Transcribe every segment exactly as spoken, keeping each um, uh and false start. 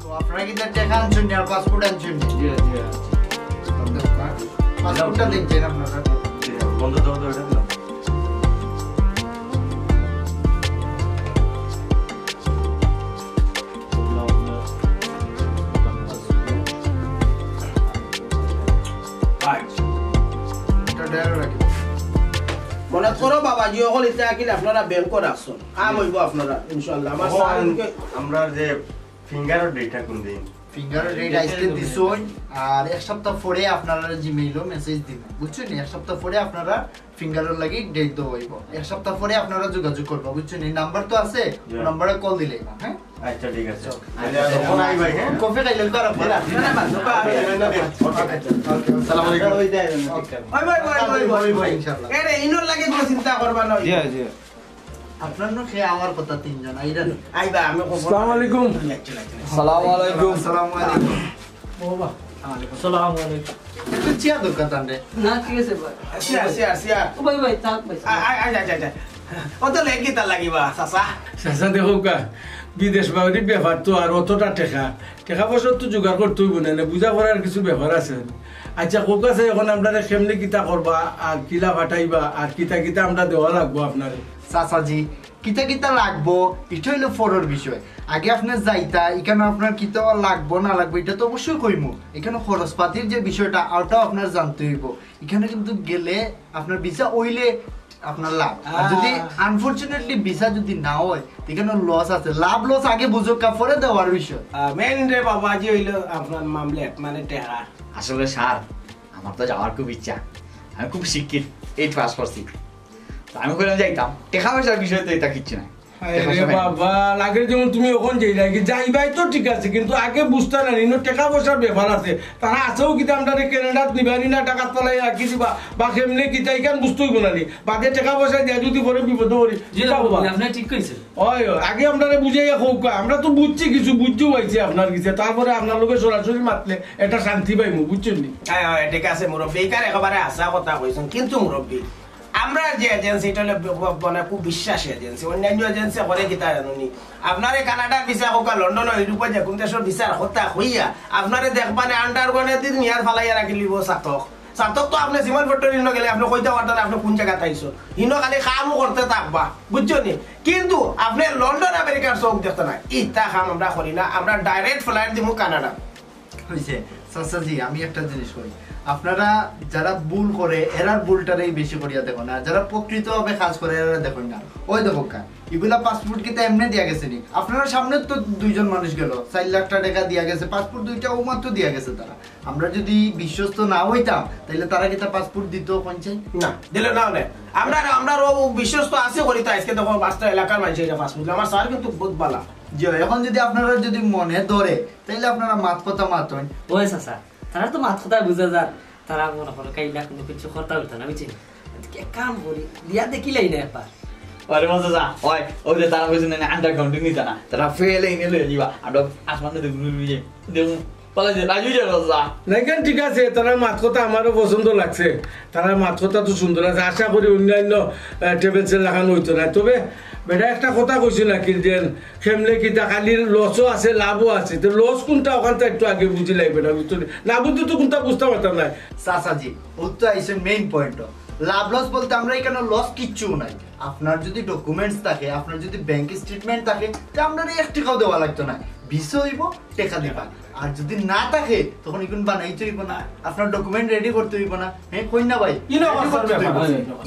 তো আপনারা কিতা টেকা আনছইন নি আর পাসপোর্ট আনছইন নি? জি, জি। পাসপোর্টটা দেখছেন আপনারা? জি, বন্ধ দাও তো এটা। এটা ডায়াল রাখি। মনে করো বাবাজি, অকল ইতা আকিল আপনারা ব্যাংকো রাখছইন। কাম অইবো আপনারা, ইনশাআল্লাহ। আমার ও, স্যার আম-, এদিকে আমরা যে ফিঙ্গারর ডেটটা কোন দিন? ফিঙ্গারর ডেট আজকে দিছইন, আর এক সপ্তাহ পরে আপনারা জিমেইলো মেসেজ দিমু, বুঝছইন নি? এক সপ্তাহ পরে আপনারা ফিঙ্গারর লাগি ডেট দেওয়া অইবো। এক সপ্তাহ পরে আপনারা যোগাযোগ করবা, বুঝছইন নি? নাম্বার তো আছে, জি। নাম্বারে কল দিলেই না, হ্যাঁ? আচ্ছা, ঠিক আছে। আচ্ছা। তাহলে আর ফোন আই ভাই, হ্যাঁ? কফি খাইলেন তো আর আপনারা? না, না, না, না, না, না। ওকে, ওকে। আসসালামু আলাইকুম। ওই, ওই, ওই, ওই, ওই, ইনশাআল্লাহ। এরে, ইনোর লাগি কোনো চিন্তা করবা না। জি, জি। আপনার না খেয়ে আমার কথা তিনজন, আইরা নি? আইবা, আমি কখন আসসালামু আলাইকুম। আচ্ছা, আচ্ছা, আচ্ছা। আসসালামু আলাইকুম। আসসালামু আলাইকুম। বাবা। আসসালামু আলাইকুম। একটু চেয়ার দরকার তানরে। না, ঠিক আছে ভাই। Chair, chair, chair. ও ভাই, ভাই, থাক ভাই। আ, আ, আ, আ, আ, আ। অত লেট কিতা লাগিবা, চাচা? চাচা, দেখউক্কা, বিদেশ বাড়ির ব্যাপার তো, আর অতটা টেকা, টেকা পয়সা তো জোগাড় করতে অইবো না, না, বুঝা পড়ার কিছু ব্যাপার আছে। আচ্ছা, কউক্কা চাই, এখন আমরারে কেমনে কিতা করবা, আর কিলা পাঠাইবা, আর কিতা কিতা আমরা দেওয়া লাগবো আপনারে? চাচাজি, কিতা কিতা লাগবো, ইটা অইলো পরর বিষয়। আগে আপনে যাইতা, ইখানো আপনার কিতা লাগবো না লাগবো, ইটা তো অবশ্যই কইমু। ইখানো খরচপাতির যে বিষয়টা, অটাও আপনার জানতে অইবো। ইখানো কিন্তু গেলে আপনার ভিসা অইলে আপনার লাভ। আর যদি আহ। আনফরচুনেটলি ভিসা যদি না অয়, ইখানো লস আছে। লাভ লস আগে বুঝউক্কা, পরে দেওয়ার বিষয়। আহ, মেইন রে বাবাজি অইলো আপনার মামলেট, মানে টেকা। আসলে স্যার, আমার তো যাওয়ার খুব ইচ্ছা। আমি খুব শিক্ষিত, এইট পাস করছি। তো আমি কইলাম যাইতাম, টেকা পয়সার বিষয় তো ইটা কিচ্ছু নাই। আরে বাবা, লাগে যেমন তুমি অখন যাইরায়, যাইবায় তো ঠিক আছে, কিন্তু আগে বুঝতা না, ইনো টেকা পয়সার ব্যাপার আছে। তারা আছেও কিতা আমরারে কানাডাত নিবা নি না, ঢাকাত ফালাই রাখি দিবা, বা কেমনে কিতা, ইখান বুঝতে অইবো না নি। বাদে টেকা পয়সা দিয়া যদি পরে বিপদে পড়ি, জি, কিতা করবা? আপনি ঠিক কইছেন। ওই, ওই, আগে আমরারে বুঝাইয়া কউক্কা, আমরা তো বুঝছি কিছু, বুঝতেও পাইছি আপনার গেছে, তারপরে আপনার লগে সরাসরি মাতলে একটা শান্তি পাইমু, বুঝছইন নি? হ্যাঁ, হ্যাঁ, ঠিক আছে মুরব্বী, ইখান একেবারে হাছা কথা কইছইন, কিন্তু মুরব্বী, আমরার যে এজেন্সি, ইটা অইলো ব-, ব-, মানে খুব বিশ্বাসী এজেন্সি। অন্যান্য এজেন্সি করে কিতা জানো নি? আপনারে কানাডার ভিসা কউক্কা, লন্ডন, ইউরোপর যে কোনো দেশর ভিসার কথা কইয়া, আপনারে দেখবা নে আন্ডারগ্রাউন্ডে দিন নিয়ার ফালাইয়া রাখিলিবো চাতক। চাতক তো আপনে সিমেন্ট ফ্যাক্টরি ইনো গেলে আপনে কইতা পারতা না আপনে কোন জাগাত আইছইন। ইনো খালি কামও করতে থাকবা, বুঝছইন নি? কিন্তু আপনে লন্ডন আমেরিকার চউখ দেখতা না। ইতা কাম আমরা করি না, আমরা ডাইরেক্ট ফ্লাইট দিমু কানাডা। অইছে। চাচাজি, আমি একটা জিনিস কই, আপনারা যারা ভুল করে, এরার ভুলটারেই বেশি করিয়া দেখইন, আর যারা প্রকৃতভাবে কাজ করে, এরারে দেখইন না। ওই দেখউক্কা, ইগুলা পাসপোর্ট কিতা এমনে দিয়া গেছে নি? আপনারার সামনে তো দুইজন মানুষ গেল, চাইর লাখ টেকা দিয়া গেছে, পাসপোর্ট দুইটা অউ মাত্র দিয়া গেছে তারা। আমরা যদি বিশ্বস্ত না অইতাম, তাইলে তারা কিতা পাসপোর্ট দিত, কইন চাই? না, দিল না অনে। আমরা, আমরা ও বিশ্বস্ত আছে করি তো, আজকে দেখো বাস্তব এলাকার মানুষ এটা পাসপোর্ট। আমার স্যার কিন্তু বহুত ভালা। জি, এখন যদি আপনারা যদি মনে ধরে, তাইলে আপনারা মাত কথা মাতইন। ওই চাচা, তারা তো মাত কথায় বুঝা যার, তারা মনে করে কাইলা কোনো কিছু কথা হইতো না, বুঝছেন? এক কাম করি, দিয়া দেখিলাই না একবার। আরে মজা যা, ওই, ওই যে তারা কইছে না, আন্ডারগ্রাউন্ড নিতা না, তারা ফেলে এনে লইয়া যাইবা, আমরা আসমানে দেখুন, দেখুন, পালা যে রাজু যা রাজা। না, ইখান ঠিক আছে, তারার মাত কথা আমারও পছন্দ লাগছে, তারার মাত কথা তো সুন্দর আছে। আশা করি অন্যান্য, আহ, ট্রাভেলসের লাখান অইতো না। তবে বেটা একটা কথা কইছে নাকি যে কেমনে কিতা খালি লসও আছে, লাভও আছে। তো লস কোনটা, ওখানটা একটু আগে বুঝিলাই বেটা, বুঝতো নি? না বুঝতে তো কোনটা বুঝতে পারতাম না। চাচাজি, ও তো আইসেন মেইন পয়েন্ট। লাভ লস বলতে আমরা ইখানো লস কিচ্ছু নাই। আপনার যদি ডকুমেন্টস থাকে, আপনার যদি ব্যাংক স্টেটমেন্ট থাকে, তে আপনার এক টেকাও দেওয়া লাগতো না। ভিসা অইবো, টেকা দিবা। আর যদি না থাকে, তখন ইগুন বানাইতে অইবো না, আপনার ডকুমেন্ট রেডি করতে অইবো না। হ্যাঁ, কইন না ভাই? ইনো রেডি করতে অইবো।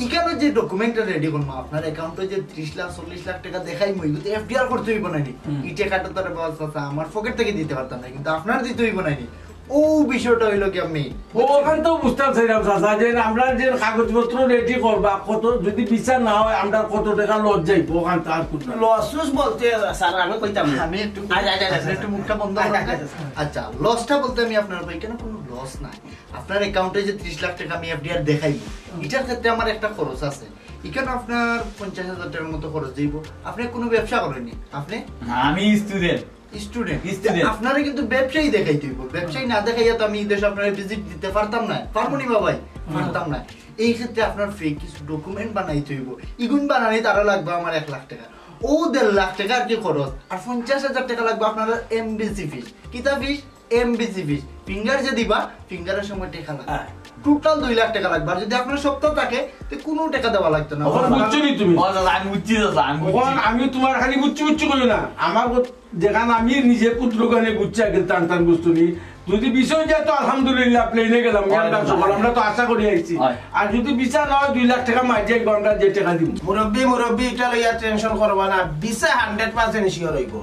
ইখানো যে ডকুমেন্টটা রেডি করবো, আপনার অ্যাকাউন্টে যে ত্রিশ লাখ, চল্লিশ লাখ টেকা দেখাইমু, ইগুন তো এফডিআর করতে অইবো না নি? হুম। ই টেকাটা তো আর বাবা চাচা আমার পকেট থাকি দিতে পারতাম না, কিন্তু আপনার দিতে অইবো না নি? ও বিষয়টা অইলো কি আমি ও ওখান তো বুঝতাম চাইলাম চাচা, যে আমরা যে কাগজপত্র রেডি করবা, কত যদি ভিসা না অয়, আমরা কত টেকা লস যাইবো ওখান তো আর কোন লস উস বলতে স্যার আমি কইতাম না। আমি একটু, আচ্ছা, আচ্ছা, আচ্ছা, আপনি একটু মুখটা বন্ধ আচ্ছা, করবেন। আচ্ছা, আচ্ছা। আচ্ছা, লসটা বলতে আমি আপনার ভাই, ইখানো কোনো লস নাই। আপনার অ্যাকাউন্টে যে ত্রিশ লাখ টেকা আমি এফডিআর দেখাইবো, ইটার ক্ষেত্রে আমার একটা খরচ আছে। ইখানো আপনার পঞ্চাশ হাজার টেকার মতো খরচ যাইবো। আপনি কোনো ব্যবসা করেননি, আপনি? না, আমি স্টুডেন্ট। স্টুডেন্ট। স্টুডেন্ট। আপনারে কিন্তু ব্যবসায়ী দেখাইতে অইবো। ব্যবসায়ী না দেখাইয়া তো আমি এই দেশে আপনারে ভিজিট দিতে পারতাম না। পারবো নি বাবাই? পারতাম না। এই ক্ষেত্রে আপনার ফেক কিছু ডকুমেন্ট বানাইতে অইবো। ইগুন বানানি তারা লাগবে আমার এক লাখ টেকা। ও দেড় লাখ টেকা আর কি খরচ, আর পঞ্চাশ হাজার টেকা লাগবো আপনার এমবিসি ফিস। কিতা ফিস? এমবিসি ফিস। ফিঙ্গার যে দিবা, ফিঙ্গারের সময় টেকা লাগবে। হ্যাঁ। টোটাল দুই লাখ টেকা লাগবে। আর যদি আপনার সপ্তাহ থাকে, তো কোনো টেকা দেওয়া লাগতো না। অখন বুঝছো নি তুমি? ও দাদা, আমি বুঝছি দাদা, আমি বুঝছি। অখন আমি তুমার খালি বুঝছি বুঝছি কইও না। আমার যেখান আমি নিজে পুত্র গানে বুঝছি আগে টান টান বুঝতো নি। যদি বিষয় যায় তো আলহামদুলিল্লাহ, প্লেনে গেলাম, হয়, আমরা হয়। সকল, আমরা তো আশা করি আইছি। হয়। আর যদি বিচার না হয়, দুই লাখ টেকা মাঝে একবার আমরা যে টেকা দিব। মুরব্বি, মুরব্বি, এটা লইয়া টেনশন করবা না, ভিসা হান্ড্রেড পার্সেন্ট শিওর হইব।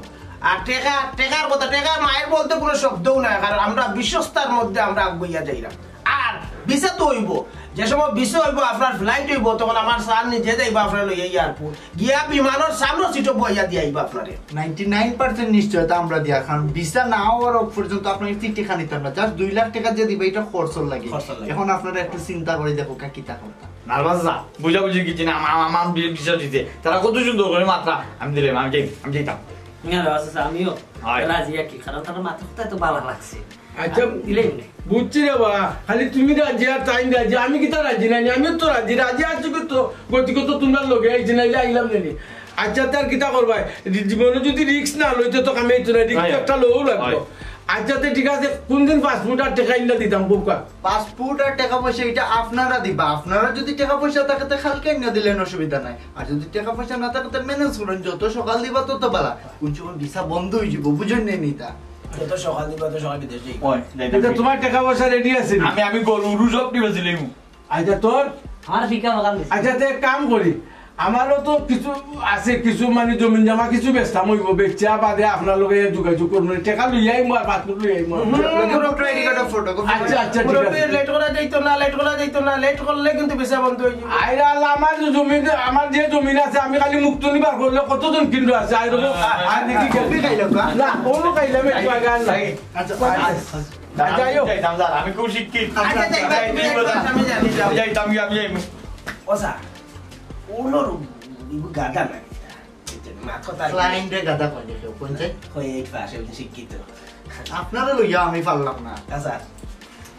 আর টেকা, টেকার কথা, টেকা মায়ের বলতে কোনো শব্দও নাই, কারণ আমরা বিশ্বস্তার মধ্যে আমরা আগুইয়া যাইরাম। আর ভিসা তো হইব, যে সময় ভিসা হইব, আপনার ফ্লাইট হইব, তখন আমার স্যার নিজে যাইবা আপনার লইয়া এয়ারপোর্ট, গিয়া বিমানের সামনে সিটে বইয়া দিয়া আইবা আপনারে। নাইনটি নাইন পার্সেন্ট নিশ্চয়তা আমরা দিয়া, কারণ ভিসা না হওয়ার আগ পর্যন্ত আপনার চিঠি খানিতাম না, জাস্ট দুই লাখ টেকা যে দিবা, এটা খরচর লাগে। খরচর লাগে। এখন আপনারা একটু চিন্তা করে দেখো, কা কিতা করতা। নার্ভাস যা, বুঝাবুঝি কিছু না, আমার, আমার বি-, বিষয় দিতে। তারা কত সুন্দর করে মাতরা, আমি দিলাম, আমি যাই, আমি যাইতাম। না, না, আচ্ছা, আচ্ছা, আমিও হয়। রাজি আর কি, কারণ তারা মাথা কথা তো ভালো লাগছে। আচ্ছা, আমি দিলাম না। বুঝছি রে বা, খালি তুমি রাজি আর তাই রাজি, আমি কিতা রাজি নাই, আমিও তো রাজি, রাজি আছি কি তো, গতিকে তো তোমরা লগে আইছি, নাইলে আইলাম না নি। আচ্ছা, তার কিতা করবায়? রি-, জীবনে যদি রিস্ক না লইতে তো কামে হইতো না, রিস্ক তো হয়। একটা লওয়া লাগবো। হয়। আচ্ছা, তে ঠিক আছে, কোন দিন পাসপোর্ট আর টেকা ইন্দা দিতাম, বুকা? পাসপোর্ট আর টেকা পয়সা এটা আপনারা দিবা। আপনারা যদি টেকা পয়সা থাকে, তে কালকে আনিয়া দিলেন, অসুবিধা নাই। আর যদি টেকা পয়সা না থাকে, তে ম্যানেজ করুন, যত সকাল দিবা তত বালা। কোন সময় ভিসা বন্ধ হয়ে যাবো, বুঝেন নি নিতা। যত সকাল দিবা, তত সকাল বিদেশ যাই। ওই, যাইতাম এটা কি? তোমার টেকা পয়সা রেডি আছে নি? আমি, আমি গরু, গরু সব দিবা দিলাইমু। আচ্ছা, তোর? আমার ফিকা বাগান দিছে। আচ্ছা, তে এক কাম করি, আমারও তো কিছু আছে, কিছু মানে জমিন জমা কিছু বেচতাম হইব, বেচা বাদে আপনার লগে যোগাযোগ করবো, টেকা লইয়া আইমু আর পাসপোর্ট লইয়া আইমু। হুম, ভোটার আইডি কার্ড আর ফটোকপি। আচ্ছা, আচ্ছা, ঠিক আছে। লেট করা যাইতো না, লেট করা যাইতো না, লেট করলে কিন্তু ভিসা বন্ধ হয়ে যাবে। আইরা আল্লাহ, আমার জমিন, আমার যে জমিন আছে, আমি খালি মুক্ত নিবার করলে কতজন কিন্তু আছে, আইরা বলো, আর দেখি কপি খাইলাম না? না, কোনো খাইলাম একটু আগে আর না। আচ্ছা, আচ্ছা, আচ্ছা, যাই হোক। যাইতাম স্যার, আমি খুব শিক্ষিত। আচ্ছা, যাই, যাই, যাই, তুমি যাই, একটু যাই, আমি জানি, যাও। যাইতাম, আমি যাই। ও স্যার, ওনার গাধা না। মাথা তার ক্লায়েন্টে গাধা কয় না কেউ, কোন যে? কয় এই পাশে উনি শিক্ষিত। আপনারে লইয়া আমি পারলাম না। আচ্ছা,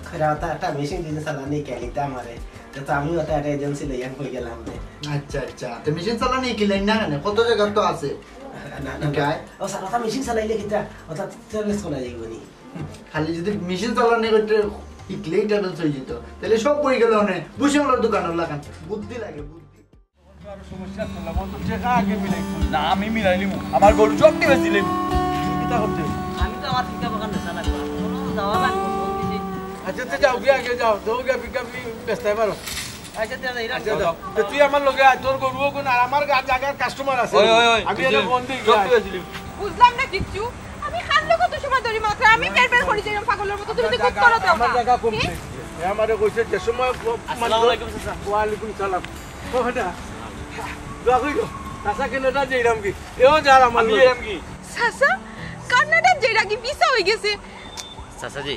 খরা ওটা একটা মেশিন দিন চালানি কেলিতে আমারে। তো, তো আমি ওটা একটা এজেন্সি লইয়া কই গেলাম রে। আচ্ছা, আচ্ছা। তো মেশিন চালানি কি লাইন না কেন? কত জায়গা তো আছে। না, না, না। গায়? ও স্যার, ওটা মেশিন চালাইলে কিতা? ওটা ট্রেভেলস করা যাইব নি? খালি যদি মেশিন চালানি করতে শিখলেই ট্রেভেলস হয়ে যেত, তাহলে সব বই গেল অনে। ভূষণর দোকান লাগান। বুদ্ধি লাগে, বুদ্ধি। আর সমস্যা করলাম, অত টেকা আগে মিলাই। না, আমি মিলাই নিমু। আমার গরু সব নিবে দিলে। কিতা করতে? আমি তো আমার চিন্তা ভাবনা বেচা লাগবে। আমার কোনো যাওয়া লাগবে, ফোন দিছি। আচ্ছা, তো যাও, গিয়া আগে যাও। যাও, গিয়া পিক আপ নিয়ে ব্যস্ত হয়ে পারো। আচ্ছা, তে যাই, আচ্ছা, যাও। তো তুই আমার লগে আয়, তোর গরু ওগুন আর আমার গা-, জায়গার কাস্টমার আছে। ওই, ওই, ওই, আমি এটা বুঝলি। ফোন দিই, সব গিয়া। ঠিক আছে। বুঝলাম না কিচ্ছু। আমি খান লোক কত সময় ধরে মাত্র আমি বের বের করি যাইলাম পাগলের মতো, তুমি তো আমার জায়গা, করো তো আমার না। জায়গা কম এ? এ আমারে কইছে যে সময় ব-, মানে আসসালামু আলাইকুম, চাচা। ওয়ালাইকুম সালাম। ও বেটা, দোয়া কইলো, চাচা কেনাডা যাইরাম কি? এও যার আমার আমি লগে। এরাম কি? চাচা, কানাডা যাইরা কি ভিসা হয়ে গেছে? চাচাজি,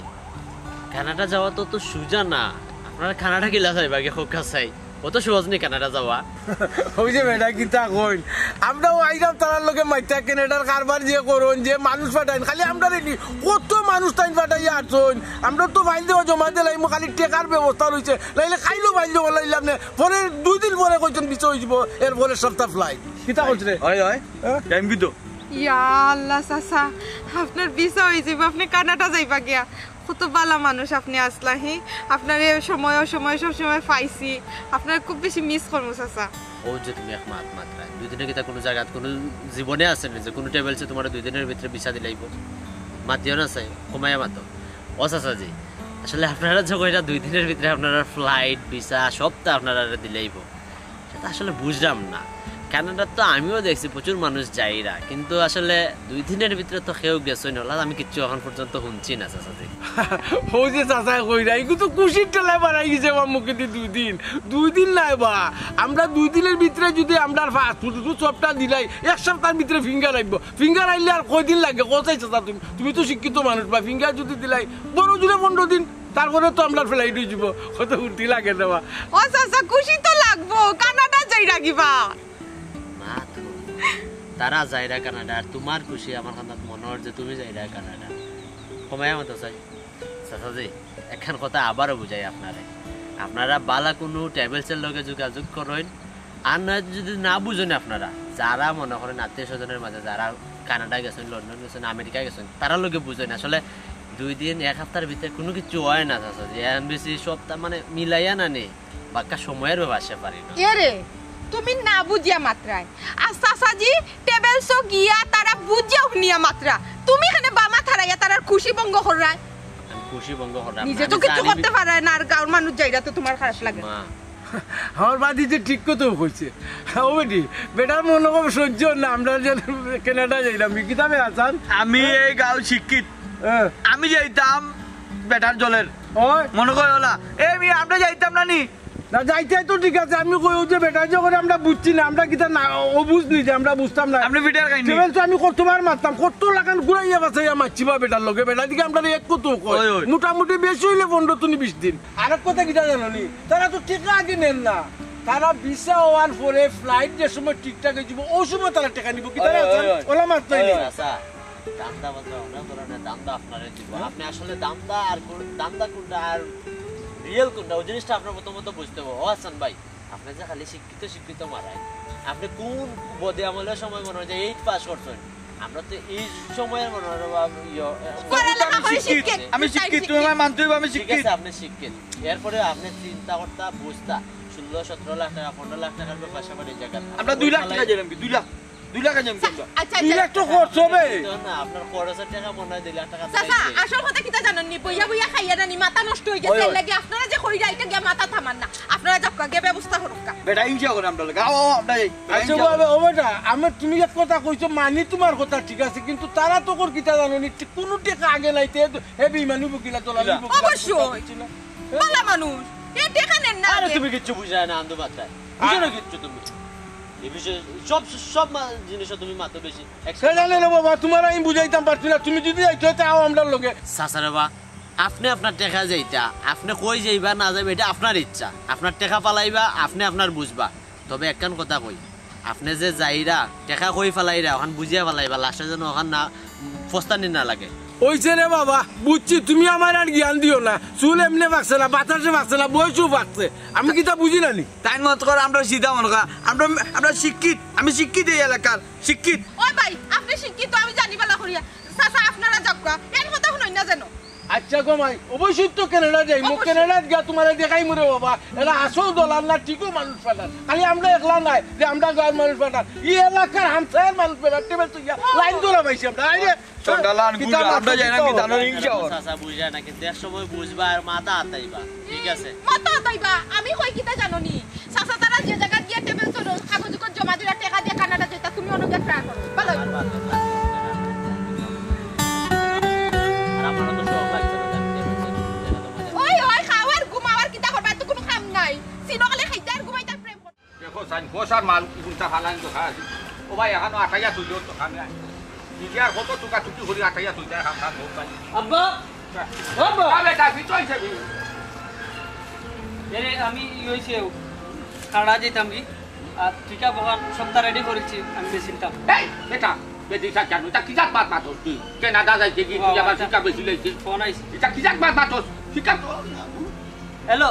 কানাডা যাওয়া তো অত সুজা না। আপনারা কানাডা কিলা যাইবা গে, হোক চাই। অত সহজ নি কানাডা যাওয়া। ওই যে বেটা কিতা কইন, আমরাও আইরাম তারার লগে মাইতা কেনাডার কারবার যে করইন, যে মানুষ পাঠাইন, খালি আমরারে নি, কত মানুষ তাইন পাঠাইয়া আছইন। আমরা তো ফাইল দেওয়া জমা দিলাইমু, খালি টেকার ব্যবস্থা রইছে, নাইলে খাইলো ফাইল জমা লাইলাম নে। পরে দুই দিন পরে কইছেন ভিসা হয়ে যাবো, এর পরে সপ্তাহ ফ্লাইট। কিতা করছে রে? হয়, হয়। হ্যাঁ? টাইম কি তো? ইয়া আল্লাহ চাচা, আপনার ভিসা হয়ে যাবো, আপনি কানাডা যাইবা গিয়া। কত ভালা মানুষ আপনি আছলা, হি? আপনারে সময় অসময় সব সময় পাইছি। আপনারে খুব বেশি মিস করমু, চাচা। ও যে তুমি এক মাত মাতরায়, দুই দিনে কিতা কোনো জাগাত কোনো জীবনে আছে না যে কোনো ট্রাভেলসে তোমার দুই দিনের ভিতরে ভিসা দিলাইব? মাতিও না চাই, কমাইয়া মাতো। ও চাচাজি, আসলে আপনারা যখন এটা দুই দিনের ভিতরে আপনারা ফ্লাইট, ভিসা সব তো আপনারা দিলাইব, সেটা আসলে বুঝলাম না। কানাডাত তো আমিও দেখছি প্রচুর মানুষ যাইরা, কিন্তু আসলে দুই দিনের ভিতরে তো কেউ গেছই না, আমি কিচ্ছু এখন পর্যন্ত শুনছি না, চাচাজি। ও যে চাচায় কইরা, এগু তো খুশির ঠেলায় বাড়াই গেছে আমার মুখেদি দুই দিন। দুই দিন নাই বা, আমরা দুই দিনের ভিতরে যদি আমরা পাসপোর্ট সবটা দিলাই, এক সপ্তাহের ভিতরে ফিঙ্গার আইব। ফিঙ্গার আইলে আর কয়দিন লাগে? কোথায় চাচা তুমি? তুমি তো শিক্ষিত মানুষ বা, ফিঙ্গার যদি দিলাই, বড় জোরে পনেরো দিন। তারপরে তো আমরা ফ্লাইট হয়ে যাবো, কত ফুর্তি লাগে দেওয়া। ও চাচা, খুশি তো লাগবো, কানাডা যাইরা গিবা। না তো, তারা যাইরা কানাডা, আর তোমার খুশি আমার কান্দাত মনে হয় যে তুমি যাইরা কানাডা। কমাইয়া মাতো চাই। চাচাজি, একখান কথা আবারও বুঝাই আপনারে। আপনারা বালা কোনো ট্রাভেলসের লগে যোগাযোগ করইন, আর না যদি না বুঝেন আপনারা, যারা মনে করেন আত্মীয় স্বজনের মাঝে যারা কানাডা গেছেন, লন্ডন গেছেন, আমেরিকা গেছেন, তারা লোকে বুঝেন আসলে দুই দিন, এক হাপ্তার ভিতরে কুনু কিছু অয় না, চাচা। যে এমবিসি সব তা মানে মিলাইয়া না নি, বাক্কা সময়ের ব্যাপার সে পারি না। এরে, তুমি না বুঝিয়া মাতরায়। আর চাচাজি, টেবিলসো গিয়া তারা বুঝিয়া হুনিয়া মাতরা। তুমি এখানে বামা থারাইয়া তারার খুশি ভঙ্গ কররায়। আমি খুশি ভঙ্গ করলাম না, নিজে তো আমি কিছু জানি করতে পারায় না, আর গাঁওর মানুষ যাইরা তো তোমার খারাপ লাগে। মা, আমার বাদি যে ঠিক কথা কইছে। ও বেটি, বেটার মনে কম সহ্য না, আমরা যে কানাডা যাইলাম, কি কিতাবে আসান? আমি এই গাঁও শিক্ষিত, হ্যাঁ। আমি যাইতাম বেটার জলের। ওই। মনে কয় ওলা, "এ মি, আমরা যাইতাম না নি?" না, যাইতে তো ঠিক আছে, আমি কই, ও যে বেটা যে করে আমরা বুঝছি না, আমরা কিতা না, ও বুঝনি যে আমরা বুঝতাম না। আপনি ফিটার খাইনি? টেবিলসো আমি কত বার মারতাম, কত লাখান ঘুরাইয়া বাঁচাইয়া মারছি বা বেটার লগে, বেটা দিকে আমরা এক কত কয়। ওই, ওই। মোটামুটি বেশি হইলে পনেরো দিন, বিশ দিন। আরেক কথা কিতা জানো নি? তারা তো টেকা আগে নেন না। তারা ভিসা হওয়ার পরে ফ্লাইট যে সময় ঠিকঠাক হয়ে যাবো, ওই সময় তারা টেকা নিবো। কি তারা ওই, আছেন? ওই, ওই। ওলা মারতাই ওই, নেই। আচ্ছা, ধান্দা বাজা অনেক ধরনের ধান্দা আপনারে দিব। হ্যাঁ? আপনি আসলে ধান্দা আর কোন, ধান্দা কোনটা আর রিয়েল কোনটা, ওই জিনিসটা আপনার প্রথমত বুঝতে হবে। ও হাসান ভাই, আপনি যে খালি শিক্ষিত শিক্ষিত মারাই, আপনি কোন বদে আমলের সময় মনে হয় যে এইট পাস করছেন? আমরা তো এই সময়ের মনে হয় বা ইয়ে, পড়ালেখা আমি করে শিক্ষিত, শিক্ষিত, আমি তাই শিক্ষিত, শিক্ষিত। তুমি আমায় মানতে হবে, আমি ঠিক শিক্ষিত। আছে, আপনি শিক্ষিত। এরপরে আপনি চিন্তা করতা, বুঝতা, ষোলো সতেরো লাখ টাকা, পনেরো লাখ টাকার ব্যাপার স্যাপার এই জায়গায় আমরা দুই লাখ টাকা দিলাম কি? দুই লাখ, দুই লাখ আনলাম কি আমরা? আচ্ছা, আচ্ছা, দুই লাখ তো আচ্ছা। খরচ হবে। না, আপনার খরচের টাকা মনে হয় দুই লাখ টাকা চাচা, দিলাইছে। আসল কথা কিতা জানেন নি? বইয়া বইয়া খাইয়া না নি, মাথা নষ্ট হয়ে গেছে। ওই, ওই। এর লাগি আপনারা যে কইরা এটা গিয়া মাথা থামান না। আপনারা যাক্কা গিয়া ব্যবস্থা করুক্কা। বেটা হিংসা করে আমরা লাগে। আও, আও, আমরা যাই। বেটা আচ্ছা হিংসা করে। বাবা, ও বেটা, আমি তুমি এক কথা কইছো, মানি তোমার কথা ঠিক আছে, কিন্তু তারা তো কর কিতা জানো নি, ঠিক কোনো টেকা আগে নাই, তে হে বেইমানি বকিলা, দলালি কিলা? বকিলা, অবশ্যই। বুঝতে পারছি না। বালা মানুষ, এ টেকা নেন না আরে আগে। তুমি কিচ্ছু বুঝায় না, আন্দু মাথায়। বুঝো না কিচ্ছু তুমি। এই বিষয়ে সব, সব মা-, জিনিসে তুমি মাতো বেশি। এক সে জানে রে বাবা, তোমার আমি বুঝাইতাম পারছি না, তুমি যদি যাইতে হয়, তে আও আমরার লগে। চাচা রে বা, আপনি আপনার টেকা যাইতা, আপনি কই যাইবা না যাইবা, এটা আপনার ইচ্ছা। আপনার টেকা ফালাইবা, আপনি আপনার বুঝবা। তবে একখান কথা কই, আপনি যে যাইরা, টেকা কই ফালাইরা, ওখান বুঝিয়া ফালাইবা, লাস্টে যেন ওখান না, উম, ফস্তানি না লাগে। ওইছে রে বাবা, বুঝছি, তুমি আমার আর জ্ঞান দিও না। চুল এমনে পাকছে না, বাতাসে পাকছে না, বয়সও পাকছে। আমি কিতা বুঝি না নি? তাই মত কর, আমরা সিধা মনে কর, আমরা, আমরা শিক্ষিত, আমি শিক্ষিত এই এলাকার, শিক্ষিত। ওই ভাই, আপনি শিক্ষিত, আমি জানি বালা করিয়া। চাচা, আপনারা যাউক্কা, এন কথা হুনইন না যেন। আচ্ছা গো মাই, অবশ্যই তো কানাডা যাইমু, অবশ্যই। কানাডা গিয়া তোমারে দেখাইমু রে বাবা। এরা আসল দলাল না, ঠিকও মানুষ পাঠান। খালি আমরা একলা নাই, যে আমরা গাঁওর মানুষ পাঠান। এই এলাকার হামসায়ার মানুষ পাঠান, টেবিল তো গিয়া লাইন ধরা পাইছি আমরা। আইরে, চন্ডালান কিতা গুজা, মাছ আমরা যাই না, কিতা কি জানো, হিংসা ওর। চাচা বুঝা না, কিন্তু এক সময় বুঝবা আর মাথা আতাইবা, ঠিক আছে? মাথা আতাইবা, আমি কই কিতা জানো নি? চাচা তারা যে জায়গা গিয়া টেবিল চলো, কাগজ উগজ জমা দিরা, টেকা দিয়া কানাডা যেতা, তুমি অন্য গিয়া ট্রাই করো। ভালো হইবো। আর আমারও তো শখ লাগছে না, জানি টেবিল চলো, জানি তো মজা। ওই, ওই, খাওয়ার, ঘুমাওয়ার, কিতা করবা, এত কোনো কাম নাই। সিনো খালি খাইতে আর ঘুমাইতে আর প্রেম করো। দেখো, সাইন, বসার মাল, কোনটা ফালান তো খাস। ও ভাই, এখনো আটাইয়া তুইও তো খান নাই। নিজে আর কত টুকা টুকি করি আটাইয়া তুইতে খান খান, হোক ভাই। আব্বা! আব্বা! আ, বেটা, কি চলছে রে? এরে, আমি ই হইছে, কানাডা যাইতাম কি? আর ঠিক আছে, ওখান সবটা রেডি করেছি, আমি বেচিলতাম। এই, বেটা, বেটি থাক কেন? এটা কি জাত মাত মাতস তুই? কানাডা যাইতে কি তুই বাবা, আবার এটা শিক্ষা বেশি লইছিস? ফোন আইছে। এটা কি জাত মাত মাতস? শিক্ষা তো হ্যালো।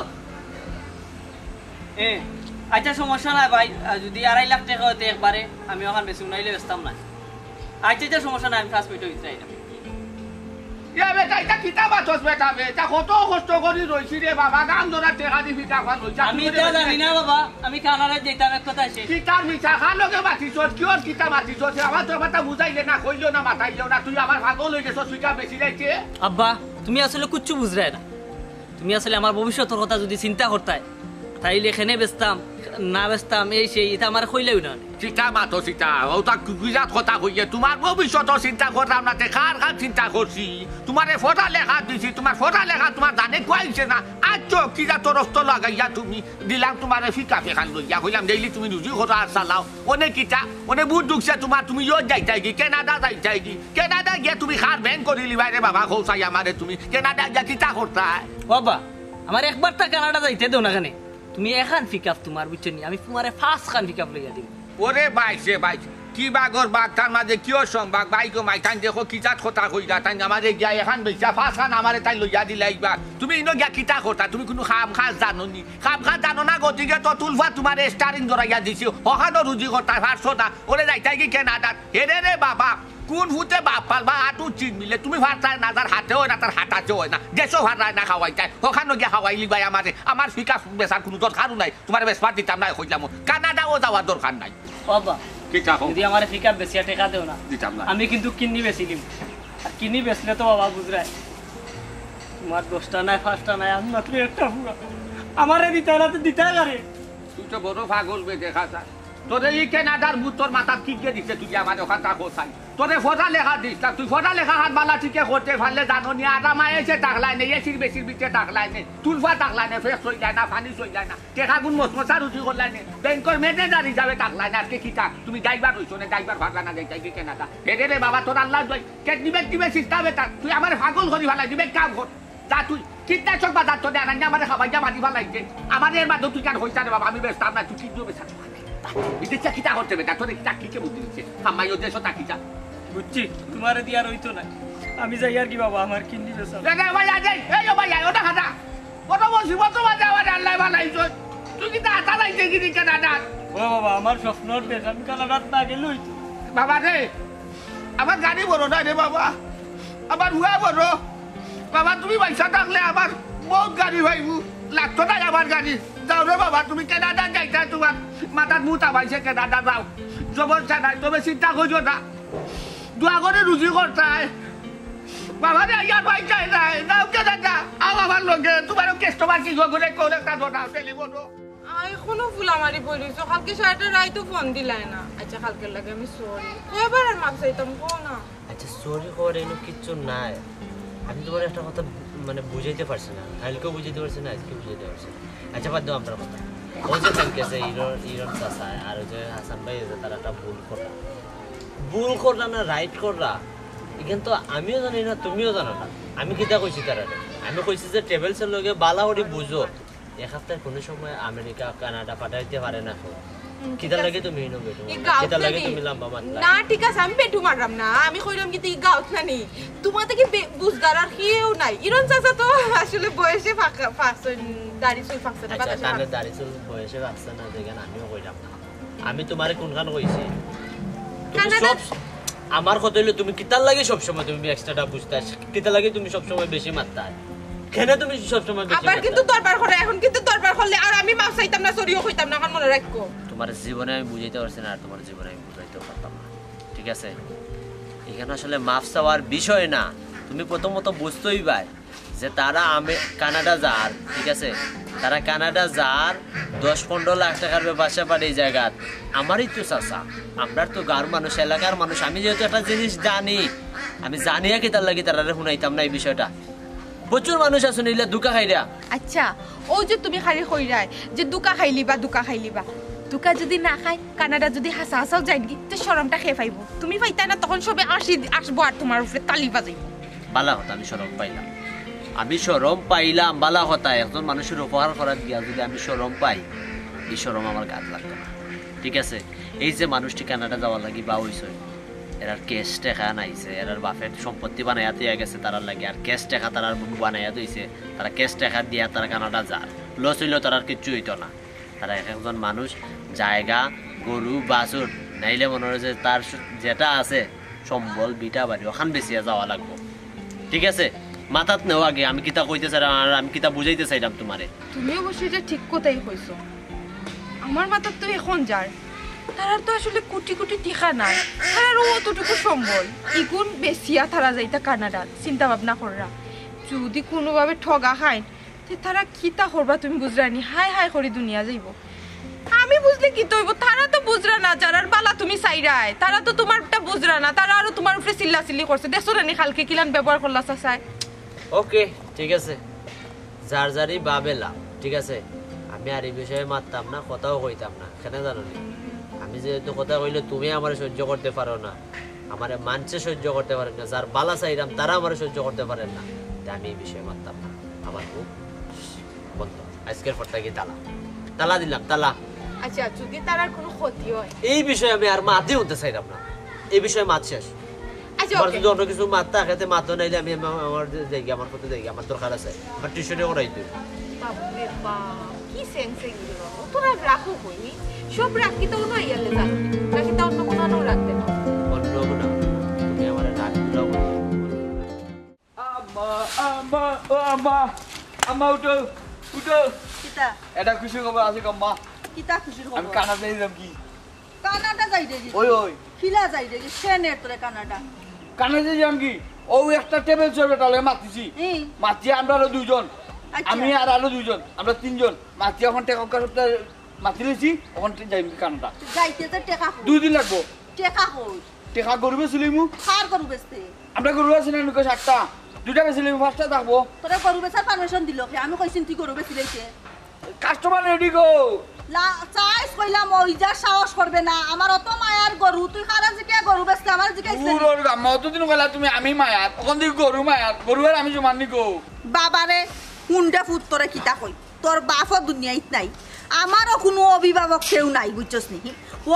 এ, আচ্ছা, সমস্যা নাই ভাই, আ, যদি আড়াই লাখ টাকা হইতে একবারে, আমি ওখান বেশি উনাইলে বেচতাম না। আচ্ছা, আচ্ছা, সমস্যা নাই, আমি পাঁচ মিনিটের ভিতরে আইলাম। এ বেটা, এটা কিতা মাতস বেটা বে? এটা কত কষ্ট করি রইছি রে বাবা, গাম ধরা টেকা দি ফিটা খান রইছি। আমি এটা জানি না বাবা, আমি কানাডায় যাইতাম এক কথা আছে। কিতার মিছা খান লগে মাতিছস, কিয়র কিতা মাতিছস? আমার তো কথা বুঝাইলে না, কইলেও না, মাতাইলেও না, তুই আমার পাগল হয়ে গেছস, তুই কা বেশি যাইছে। আব্বা, তুমি আসলে কিচ্ছু বুঝরায় না। তুমি আসলে আমার ভবিষ্যতর কথা যদি চিন্তা করতায়, তাইলে এখানে বেচতাম, না বেচতাম, এই সেই, এটা আমার কইলেও না। চিতা মাতো চিতা, ও তা কুকুজাত কথা কইয়ে, তোমার ভবিষ্যতর চিন্তা করতাম না, তে কার কার চিন্তা করছি? তোমারে ফটা লেখা দিছি, তোমার ফটা লেখা তোমার জানে কুয়াইছে না। আচ্ছা, কি যা তো রক্ত লাগাইয়া তুমি দিলাম তোমারে ফিকা ফেখান লইয়া, কইলাম ডেইলি তুমি রুজি করো আর চালাও। অনে কিতা, অনে বুট ঢুকছে তোমার, তুমি ইয়ো যাইতাই কি, কানাডা যাইতাই কি? কানাডা গিয়া তুমি কার ব্যাংক করি লিবাই রে বাবা, কও চাই আমারে তুমি। কানাডা গিয়া কিতা করতায়? বাবা, আমার একবার তা কানাডা যাইতে দেও না কেনে? তুমি এখান পিক আপ তোমার, বুঝছো নি? আমি তোমারে পাঁচ খান পিক আপ লইয়া দিমু। ওরে বাইশ রে বাইশ, কি বাগর বাগ, তার মাঝে কিও সম্বাগ? ভাই গো মাই, তাইন দেখো কিতা কথা কইরা, তাইন আমারে গিয়া এখান বেচা পাঁচখান আমারে তাইন লইয়া দিলাইবা। তুমি ইনো গিয়া কিতা করতা? তুমি কুনু কাম কাজ জানো নি? কাম কাজ জানো না, গতিকে তো তুলফা তুমারে steering ধরাইয়া দিছি, হখানো রুজি করতা পারছো না, ওরে যাইতায় গি কানাডাত। হেরে রে বাবা, কুন ফুতে বাপ পালবা, আটু চিন মিলে, তুমি পারতায় না, যার হাতে অয় না, তার হাটাতে অয় না, দেশও পাররায় না খাওয়াইতায়, হখানো গিয়া খাওয়াইলিবায় আমারে। আমার ফিকা বেচার কুনু দরকারও নাই, তুমারে বেচবার দিতাম না, কইলাম, কানাডাও যাওয়ার দরকার নাই। বাবা, কিতা কও? যদি আমারে ফিকা বেচিয়া টেকা দেও না, দিতাম না। আমি কিন্তু কিডনি বেচিলিমু। আর কিডনি বেচলে তো বাবা বুঝরায়, তুমার দশটা নাই, পাঁচটা নাই, আমি মাত্র একটা পুয়া। আমারে দিতায় না তো দিতায় কারে? তুই তো বড় পাগল বে দেখা যায়। তোরে ই কানাডার ভূত তোর মাথাত কিগিয়ে দিছে, তুই যে আমার ওখান থাকো চাই। তোরে পড়া লেখা দিস না, তুই পড়া লেখা হাত বালা ঠিকে করতে পারলে জানো নি, আরাম আয়েসে থাকলায় নে, এসির বেসির ভিতরে থাকলায় নে, তুলফা থাকলায় নে, ফ্রেশ অইলায় না, পানি অইলায় না, টেকা গুন মসমসা রুজি করলায় নে, ব্যাংকর ম্যানেজার হিসাবে থাকলায় না, আজকে কিতা তুমি ড্রাইভার অইছো না, ড্রাইভার ভাড়া না যাইতায় গি কানাডা। হেরে রে বাবা, তোর আল্লাহ দোয়াই, কেডনি বেডনি বেশি ইস্তা বেটা, তুই আমারে পাগল করি ফালাই দিবে, কাম কর। যা তুই, কীটনাশক বাজার তো দেয় না, আমারে খাবাইয়া মারি ফালাইছে। আমারে এর মাঝে তুই কার হইতা রে বাবা, আমি বেচতাম না, তুই কিডনিও বেচা। বিদেশে কিতা করতে বেটা, তোরে কিতা কিকে বুদ্ধি দিচ্ছে? আম্মাই ও দেশও তা কিতা? বুঝছি, তুমারে দিয়া রইতো না। আমি যাই আর কি বাবা, আমার কিডনি বেচা। রে, রে, ভাই, আয়, এই, এই, ও ভাই, আয়, ওটা খাটা। কত মুসিবত মাঝে আমার আল্লাহ বানাইছো। তুই কিতা আতা লাইছে কি দিকে দাদা? ও বাবা, আমার স্বপ্নর দেশ, আমি কানাডাত না গেলে হইতো। বাবা রে, আমার গাড়ি বড় না রে বাবা, আমার হুয়া বড়। বাবা, তুমি পয়সা থাকলে আমার বহুত গাড়ি পাইবো, লাগতো না আমার গাড়ি। যাও রে বাবা, তুমি কানাডা যাইতা, তুমার মাথাত মুত আবাইছে, কানাডা যাও। জবর চানাই, তবে চিন্তা করিও না, দোয়া করে রুজি করতায়। বাবা রে, ইয়ার ভাই চাই নাই, যাও কানাডা, আও আমার লগে, তুমারও কাস্টমার কি করে কোন একটা দোনা টেলিফোনও। আই, কুনু ফুলামারি বই রইছো, কালকে সারাটা রাইতও ফোন দিলায় না। আচ্ছা, কালকের লাগি আমি সরি। কয়বার আর মাফ চাইতাম, কও না? আচ্ছা, সরি কওয়ার এনো কিচ্ছু নাই। আমি তুমারে একটা কথা মানে বুঝাইতে পারছি না, কালকেও বুঝাইতে পারছি না, আজকেও বুঝাইতে পারছি না। আচ্ছা, বাদ দেও আমরার কথা। ও যে কালকে যে ইরন, ইরন চাচা আর ওই যে হাসান ভাই, যে তারা একটা ভুল করলা, ভুল করলা না রাইট করলা, ইখান তো আমিও জানি না, তুমিও জানো না। আমি কিতা কইছি তারারে? আমি কইছি যে ট্রাভেলসর লগে বালা করি বুঝো, এক হাপ্তায় কুনু সময় আমেরিকা, কানাডা পাঠাইতে পারে না কেউ। হুম, ঠিক কিতার আছে। লাগি তুমি ইনো বেটো? ই গাউত কিতার লাগি নানি? তুমি লাম্বা মাতলা? না, ঠিক আছে, আমি বেটু মারলাম না। আমি কইলাম কিতা ই গাউত নানি? তুমার থাকি বে-, বুঝদার আর কেউ নাই। ইরন চাচা তো আসলে বয়সে ফাঁকা, ফাঁকছইন, দাড়ি চুল ফাঁকছে না, আচ্ছা, বাতাসে তানে ফাঁকছে। দাড়ি চুল বয়সে ফাঁকছে না, দেখেন আমিও কইলাম না। আমি তুমারে কুনখান কইছি? তুমি কানাডা সব, আমার কথা অইলো তুমি কিতার লাগি সবসময় তুমি এক্সট্রাটা বুঝতায়, কিতার লাগি তুমি সবসময় বেশি মাততায়? কেনে তুমি সবসময় বেশি আবার মাততায়? কিন্তু দরবার করে, এখন কিন্তু দরবার করলে আর আমি মাফ চাইতাম না, সরিও কইতাম না, এখন মনে রাখো। তুমার জীবনে আমি বুঝাইতে পারছি না, আর তুমার জীবনে আমি বুঝাইতেও পারতাম না, ঠিক আছে? ইখান আসলে মাফ চাওয়ার বিষয় না, তুমি প্রথমত বুঝতে অইবায় যে তারা আমে-, কানাডা যার, ঠিক আছে? তারা কানাডা যার, দশ পনেরো লাখ টেকার ব্যবসা পারে এই জাগাত। আমারই তো চাচা, আমরার তো গাঁওর মানুষ, এলাকার মানুষ, আমি যেহেতু একটা জিনিস জানি, আমি জানিয়া কিতার লাগি তারারে হুনাইতাম না এই বিষয়টা। প্রচুর মানুষ আছইন ইলা ধুকা খাইরা। আচ্ছা, অউ যে তুমি খালি কইরায় যে ধুকা খাইলিবা, ধুকা খাইলিবা, ধুকা যুদি না খায়, কানাডা যুদি হাছা হাছাও যাইনগি, তে শরমটা কে পাইবো? তুমি পাইতায় না, তখন সবে আসি-, আসবো আর তুমার উপরে তালি বাজাইবো। বালা কথা, আমি শরম পাইলাম, আমি শরম পাইলাম, বালা কথা। একজন মানুষর উপকার করাত গিয়া যুদি আমি শরম পাই, ই শরম আমার গাত লাগতো না, ঠিক আছে? এই যে মানুষটি কানাডা যাওয়ার লাগি বা অইছে, এরার ক্যাশ টেকা নাইছে, এরার বাপে সম্পত্তি বানাইয়া দিয়া গেছে তারার লাগি, আর ক্যাশ টেকা তারার বানাইয়া থইছে, তারা ক্যাশ টেকা দিয়া তারা কানাডা যার, লস অইলেও তারার কিচ্ছু অইতো না। তারা এক একজন মানুষ জাগা, গরু, বাছুর, নাইলে মনে অয় যে তার স-, যেটা আছে সম্বল, ভিটা বাড়ি, অখান বেচিয়া যাওয়া লাগবো। ঠিক আছে, মাথাত নেও আগে আমি কিতা কইতে চাইরাম আর আমি কিতা বুঝাইতে চাইরাম তুমারে। তুমি অবশ্য ইটা ঠিক কথাই কইছো। আমার মাথাত তো এখন যার, তারার তো আসলে কোটি কোটি টেকা নাই, তারার অতটুকু সম্বল, ইগুন বেচিয়া তারা যাইতা কানাডাত, চিন্তা ভাবনা কররা। যুদি কুনুভাবে ঠগা খাইন, তে তারা কিতা করবা তুমি বুঝরায়নি? হায় হায় করি দুনিয়া যাইবো। আমি বুঝলে কিতা অইবো? তারা তো বুঝরা না, যারার বালা তুমি চাইরায়, তারা তো তুমারটা বুঝরা না, তারা আরো তুমার উপরে চিল্লাচিল্লি করছে। দেখছো না নি কালকে কিলান ব্যবহার করলা চাচায়? ওকে, ঠিক আছে, যার যারই বাবেলা, ঠিক আছে? আমি আর ই বিষয়ে মাততাম না, কথাও কইতাম না। কেনে জানো নি? আমি যেহেতু কথা কইলে তুমি আমারে সহ্য করতে পারো না, আমারে মানষে সহ্য করতে পারে না, যার বালা চাইরাম তারা আমারে সহ্য করতে পারে না, তে আমি ই বিষয়ে মাততাম না। আমার মুখ বন্ধ। আইজকের পর থাকি তালা, তালা দিলাম, তালা। আচ্ছা, যদি তার আর কোনো ক্ষতি হয়? এই বিষয়ে আমি আর মাতই হুনতে চাইরাম না। এই বিষয়ে মাত শেষ। আচ্ছা, তোমার ওকে। যদি অন্য কিছু মাত থাকে, তে মাতো, নাইলে আমি আমার, আমার যে যাইগি, আমার পথে যাইগি, আমার দরকার আছে, আমার টিউশনে করাইতে। বাপরে বাপ, কি সেন্স এগুলো? তোরা রাখো কইনি, সব রাখি তো অন্য ইয়ালে যাবে, রাখি তো অন্য কোনো আনো রাখতে না। অন্য না, তুমি আমার রাগ দিলাও। আম্মা, আম্মা, ও আম্মা, আম্মা উঠো, উঠো। কিতা? এটা খুশি খবর আছে গো আম্মা। কিতা খুশির আমি খবর? কানাডা যাইলাম কি? কানাডা যাই দেখি। ওই, ওই। খিলা যাই দেখি, সে নে তোরে কানাডা। কানাডা যাইলাম কি? ও একটা টেবিল চড়বে তাহলে মাতিছি। এই, মাতি আমরা আরো দুইজন। আচ্ছা। আমি আর আরো দুইজন, আমরা তিনজন। মাতি এখন টেকা সপ্তাহে মাতি লইছি, এখন যাইম কি কানাডা। যাইতে যে টেকা কই? দুই দিন লাগবো। টেকা কই? টেকা গরু বেচিলিমু। কার গরু বেচতে? আমরা গরু আছে না, নুকে সাতটা। দুইটা বেচিলিমু, পাঁচটা থাকবো। তোরে গরু বেচার পারমিশন দিল কে? আমি কইছি তুই গরু বেচিলাইতে। Customer ready go. লা, চাইস কইলাম ওই যা সাহস করবে না। আমার অত মায়ার গরু, তুই কারা জিকে গরু বেচতে আমার জিকে দূর ওর গাম্মা, অতদিন কইলা তুমি আমি মায়ার, ওখান থেকে গরু মায়ার, গরু আর আমি সমান নি গো। বাবারে, হুন্ডে ফুত তোরে কিতা কই? তোর বাপও দুনিয়াত নাই, আমারও কোনো অভিভাবক কেউ নাই, বুঝছস নি?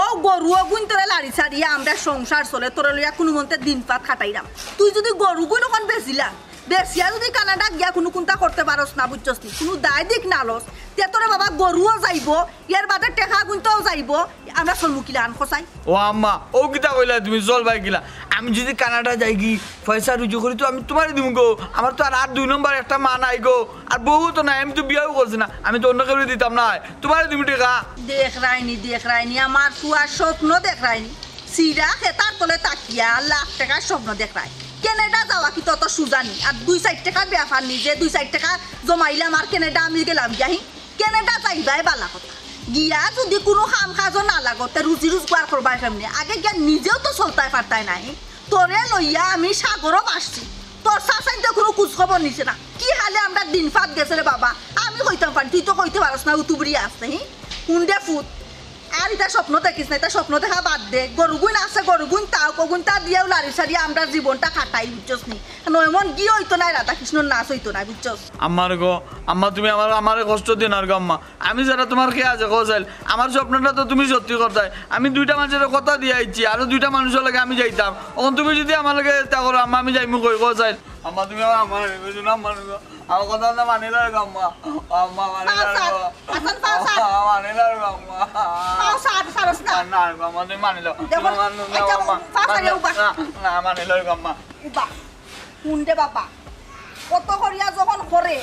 ও গরু অগুন তোরে লাড়ি ছাড়িয়া আমরা সংসার চলে, তোরে লইয়া কোনো মন্তে দিন পাত খাটাইরাম। তুই যদি গরুগুন অখন বেচিলা, বেচিয়া যদি কানাডা গিয়া কোনো কুন্তা করতে পারস না, বুঝছস নি? কোনো দায় দিক না লস, তে তোরে বাবা গরুও যাইবো, এর বাদে টেকা গুনতেও যাইবো, আমরা চলমু কিলা আন খসাই। ও আম্মা, ও কিতা কইলা তুমি, চল ভাই কিলা? আমি যদি কানাডা যাই কি, পয়সা রুজি করি তো আমি তোমারে দিমু গো। আমার তো আর, আর দুই নম্বর একটা মা নাই গো, আর বউ তো নাই, আমি তো বিয়াও করছি না, আমি তো অন্য কেউ দিতাম না, তোমারে দিমু টেকা। দেখ রাইনি, দেখ রাইনি, আমার তো আর স্বপ্ন দেখ রাইনি। সিরা খেতার তলে তাকিয়া লাখ টেকার স্বপ্ন দেখ রাই। কানাডা যাওয়া কি তত সুজা নি? আর দুই চাইর টেকার ব্যাপার নি যে দুই চাইর টেকা জমাইলাম আর কানাডা আমি গেলাম গিয়া, হি? কানাডা যাইবায় বালা কথা। গিয়া যদি কোনো কাম কাজও না লাগতে রুজি রোজগার করবায় কেমনে? আগে গিয়া নিজেও তো চলতায় পারতায় নাই। তোরে লইয়া আমি সাগরও ভাসছি, তোর চাচাইন্তে কোনো খোঁজ খবর নিছে না। কি হালে আমরা দিন পাত গেছে রে বাবা, আমি কইতাম পারি, তুই তো কইতে পারস না, উতুবরি আছে, হি? হুন্ডে ফুত। আর ইতা স্বপ্ন দেখিস না, ইতা স্বপ্ন দেখা বাদ দে। গরুগুইন আছে, গরুগুইন তাও, কগুইন তা দিয়াও লাড়ি সারি আমরা জীবনটা কাটাই, বুঝছস নি? নয়মন গি হইতো নাই, রাধাকৃষ্ণর নাচ হইতো নাই, বুঝছস? আমার গো, আম্মা তুমি আমার, আমারে কষ্ট দিও না গো আম্মা। আমি যারা তোমার খেয়ে আছে গো চাইল, আমার স্বপ্নটা তো তুমি সত্যি করতায়। আমি দুইটা মানুষের কথা দিয়ে আইছি, আরো দুইটা মানুষের লগে আমি যাইতাম। এখন তুমি যদি আমার লগে এটা করো আম্মা, আমি যাইমু কই গো চাইল? আম্মা তুমি আমার, আমার গো, আমার কথা না মানিল গো আম্মা। আম্মা মানিল গো। আসান, আসান, আসান। আম্মা মানিল গো আম্মা। পাও সার, সারস না। না, না গো আম্মা, তুমি মানিল। দেখো, না, না, আচ্ছা, আম্মা। পাও সারে না, উবা। না, না, মানিল গো আম্মা। উবা। হুন্ডে বাবা। কত করিয়া যখন করে,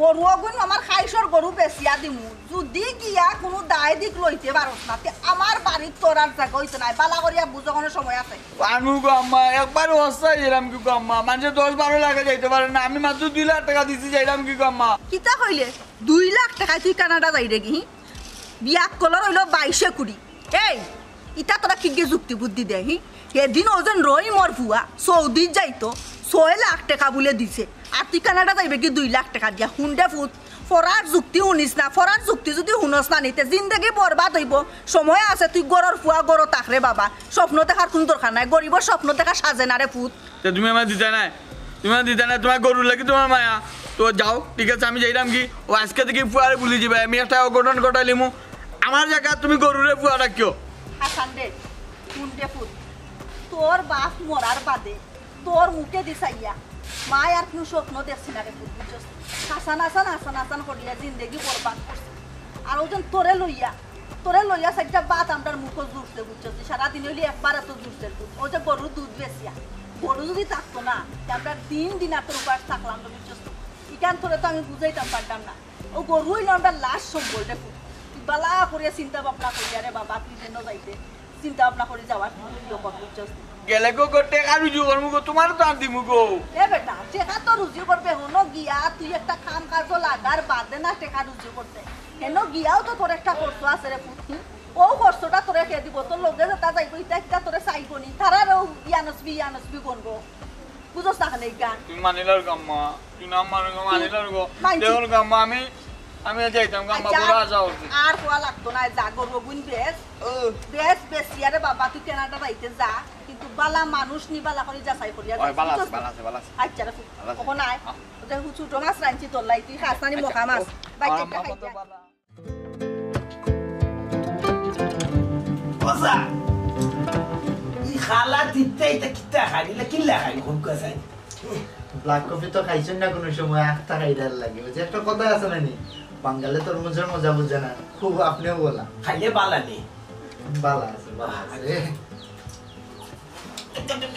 গরু অগুন আমার খাইছর গরু বেচিয়া দিমু। যদি গিয়া কোনো দায় দিক লইতে পারস না, তে আমার বাড়িত তোর আর জাগা হইতো নাই। বালা করিয়া বুঝো, কোনো সময় আছে। পানু গো আম্মা, একবার হস্তা গেলাম কি গো আম্মা? মানুষে দশ বারো লাখে যাইতে পারে না, আমি মাত্র দুই লাখ টাকা দিছি, যাইলাম কি গো আম্মা? কিতা কইলে? দুই লাখ টাকায় তুই কানাডা যাই রে গি? বিয়া কলর হইলো বাইশে কুড়ি। এই, ইটা তোরা কিগে যুক্তি বুদ্ধি দে, হি? সেদিন ওজন রই মোর ফুয়া সৌদিত যাইতো, ছয় লাখ টাকা বুলে দিছে। আর তুই কানাডা যাইবে কি দুই লাখ টাকা দিয়া? হুন্ডে ফুত, ফরার যুক্তি হুনিস না, ফরার যুক্তি যদি হুনস না নিতে জিন্দেগি বরবাদ হইব। সময় আছে, তুই গরর ফুয়া গরো তাক রে বাবা। স্বপ্ন দেখার কোন দরকার নাই, গরিবর স্বপ্ন দেখা সাজে না রে ফুত। তে তুমি আমার দিতা নাই, তুমি আমার দিতা নাই, তোমার গরুর লাগি তোমার মায়া। তো যাও, ঠিক আছে, আমি যাইলাম কি, ও আজকে থেকে ফুয়ারে ভুলি যাবে, আমি একটা অঘটন ঘটাইলিমু। আমার জায়গা তুমি গরুরে ফুয়া ডাকিও। হাসান রে, হুন্ডে ফুত, তোর বাপ মরার বাদে তোর মুখে দি চাইয়া মায় আর কোনো স্বপ্ন দেখছি না রে ফুত, বুঝছস? হাসান, হাসান, হাসান, হাসান করিয়া জিন্দেগি বরবাদ করছে। আর ওজন তোরে লইয়া, তোরে লইয়া চাইরটা বাত আমরার মুখো জুড়ছে, বুঝছস? সারাদিন হইলে একবার এত জুড়ছে ফুত। ও যে গরুর দুধ বেচিয়া, গরু যদি থাকতো না, তে আমরা দিন দিন এত উপাস থাকলাম না, বুঝছস? ইখান তোরে তো আমি বুঝাইতাম পারতাম না। ও গরু হইলো আমরা লাশ সম্বল রে ফুত। তুই বালা করিয়া চিন্তা ভাবনা করিয়া রে বাবা, তুই যেন যাইতে চিন্তা ভাবনা করি যাওয়ার ইয়ে কর, বুঝছস? গেলে গো গো টেকা রুজি করমু গো, তোমার তো আর দিমু গো। এ বেটা, টেকা তো রুজি করবে, হনো গিয়া তুই একটা কাম কাজও লাগার বাদে না টেকা রুজি করতে। হেনো গিয়াও তো তোর একটা খরচ আছে রে ফুত। ও খরচটা তোরে কে দিব? তোর লগে যেটা যাইব, ইটা কিতা তোরে চাইব নি? তারারেও ইয়ানসবি, ইয়ানসবি গনবো। বুঝছস না কেনে ইখান? তুমি মানিলার গাম্মা, তুমি না মানো গো, মানিলার গো। মানছি। দেখুন গাম্মা, আমি, আমি যাইতাম গাম্মা, আচ্ছা, বুড়া যাও। আর কোয়া লাগতো না, যা গরু গুন বেশ। ও, বেশ, বেশি আরে বাবা, তুই কানাডা যাইতে যা, কিন্তু বালা মানুষ নি, বালা করি যাচাই করিয়া ওই, যাস, বালা আছে, বুঝছস? বালা আছে, বালা আছে। আচ্ছা রে ফুত, বালা আছে। ওখানে আয়। আহ। ওটা হুচু টোমাস রাঁধছি তোর লাই, তুই খাস না নি আচ্ছা, মখা মাছ। ও, বাইরে আমার একটা মা খাই কত যা। বালা। আচ্ছা, ই খালা তিতা ইতা কিতা খাইলা, কিলা খাই, খুব কাছে। ব্ল্যাক কফি তো খাইছইন না কুনু সময়, আখতা খাইবার লাগি। ওই যে একটা কথা আছে না নি, বাঙালে তরমুজর মজা বুঝে না, খুব আপনেও বলা। খাইলে বালা নি? বালা আছে, বালা আছে।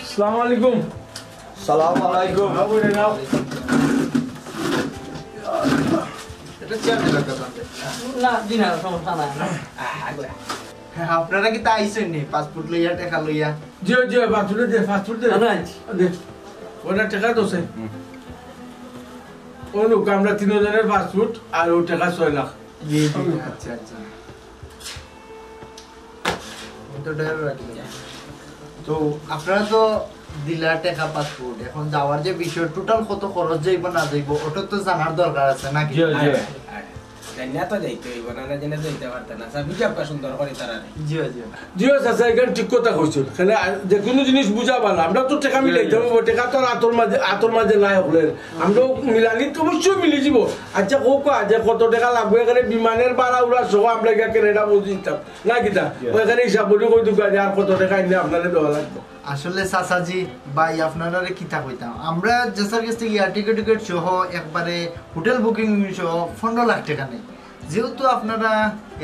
আসসালামু আলাইকুম। সালাম আলাইকুম। এটা চেয়ার দিলা কথা। না, জি না, সমস্যা নাই। আচ্ছা। হ্যাঁ, আপনারা কিতা আইছইন নি? পাসপোর্ট লইয়া, টেকা লইয়া? জি, জি, পাসপোর্ট দে, পাসপোর্ট দে। আমরা আইছি। দে। ওটা টেকা তো সে। ও লোক, আমরা তিনজনের পাসপোর্ট আর ও টেকা ছয় লাখ। জি, জি। আচ্ছা, আচ্ছা। আমি তো ড্রাইভার রাখি না। তো আপনারা তো দিলা টেকা পাসপোর্ট, এখন যাওয়ার যে বিষয়, টোটাল কত খরচ যাইব না যাইব, ওটা তো জানার দরকার আছে নাকি? জি, জি। জানিয়া তো যাইতে হইব না, না জানিয়া যাইতে পারতে না। স্যার, বুঝে আপনার সুন্দর করে তারা নেই। জি, জি। জি, ও চাচা, এখানে ঠিক কথা কইছেন। এখানে যে কোনো জিনিস বুঝা ভালো। আমরা তো টেকা মিলাইতে হইব, টেকা তো আর আতর মাঝে, আতর মাঝে নাই হকলের। আমরা মিলানি তো অবশ্যই মিলি যাব। আচ্ছা, হোক, আজ কত টেকা লাগবে এখানে বিমানের ভাড়া উড়া সহ আমরা গিয়া কানাডা পৌঁছে দিতাম। না কিতা? ওইখানে হিসাব করি কই দুকা যে আর কত টেকা আইলে আপনারে দেওয়া লাগবে। আসলে চাচাজি, ভাই, আপনারারে কিতা কইতাম, আমরা যে স্যার কাছ থেকে এয়ার টিকিট টিকিট সহ একবারে হোটেল বুকিং সহ পনেরো লাখ টেকা নেই। যেহেতু আপনারা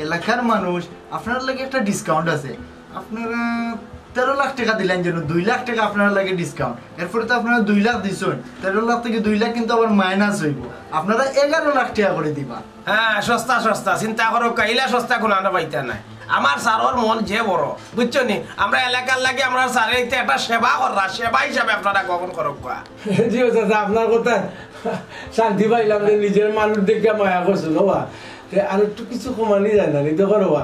এলাকার মানুষ, আপনার লাগি একটা ডিসকাউন্ট আছে। আপনারা তেরো লাখ টেকা দিলেন যেন, দুই লাখ টেকা আপনার লাগি ডিসকাউন্ট। এরপরে তো আপনারা দুই লাখ দিছেন, তেরো লাখ থেকে দুই লাখ কিন্তু আবার মাইনাস হইব। আপনারা এগারো লাখ টেকা করে দিবা। হ্যাঁ, সস্তা সস্তা, চিন্তা করো, কাইলা সস্তা কোনো আনা পাইতা নাই। আমার স্যারর মন যে বড়, বুঝছো নি? আমরা এলাকার লাগি আমরা স্যারে ইতে একটা সেবা কররা, সেবা হিসাবে আপনারা গ্রহণ করো। জি ও চাচা, আপনার কথা শান্তি পাইলাম যে নিজের মানুষ দেখে মায়া করছো, বাবা। তে আর একটু কিছু কমানি যায় না, নিতে পারো বা?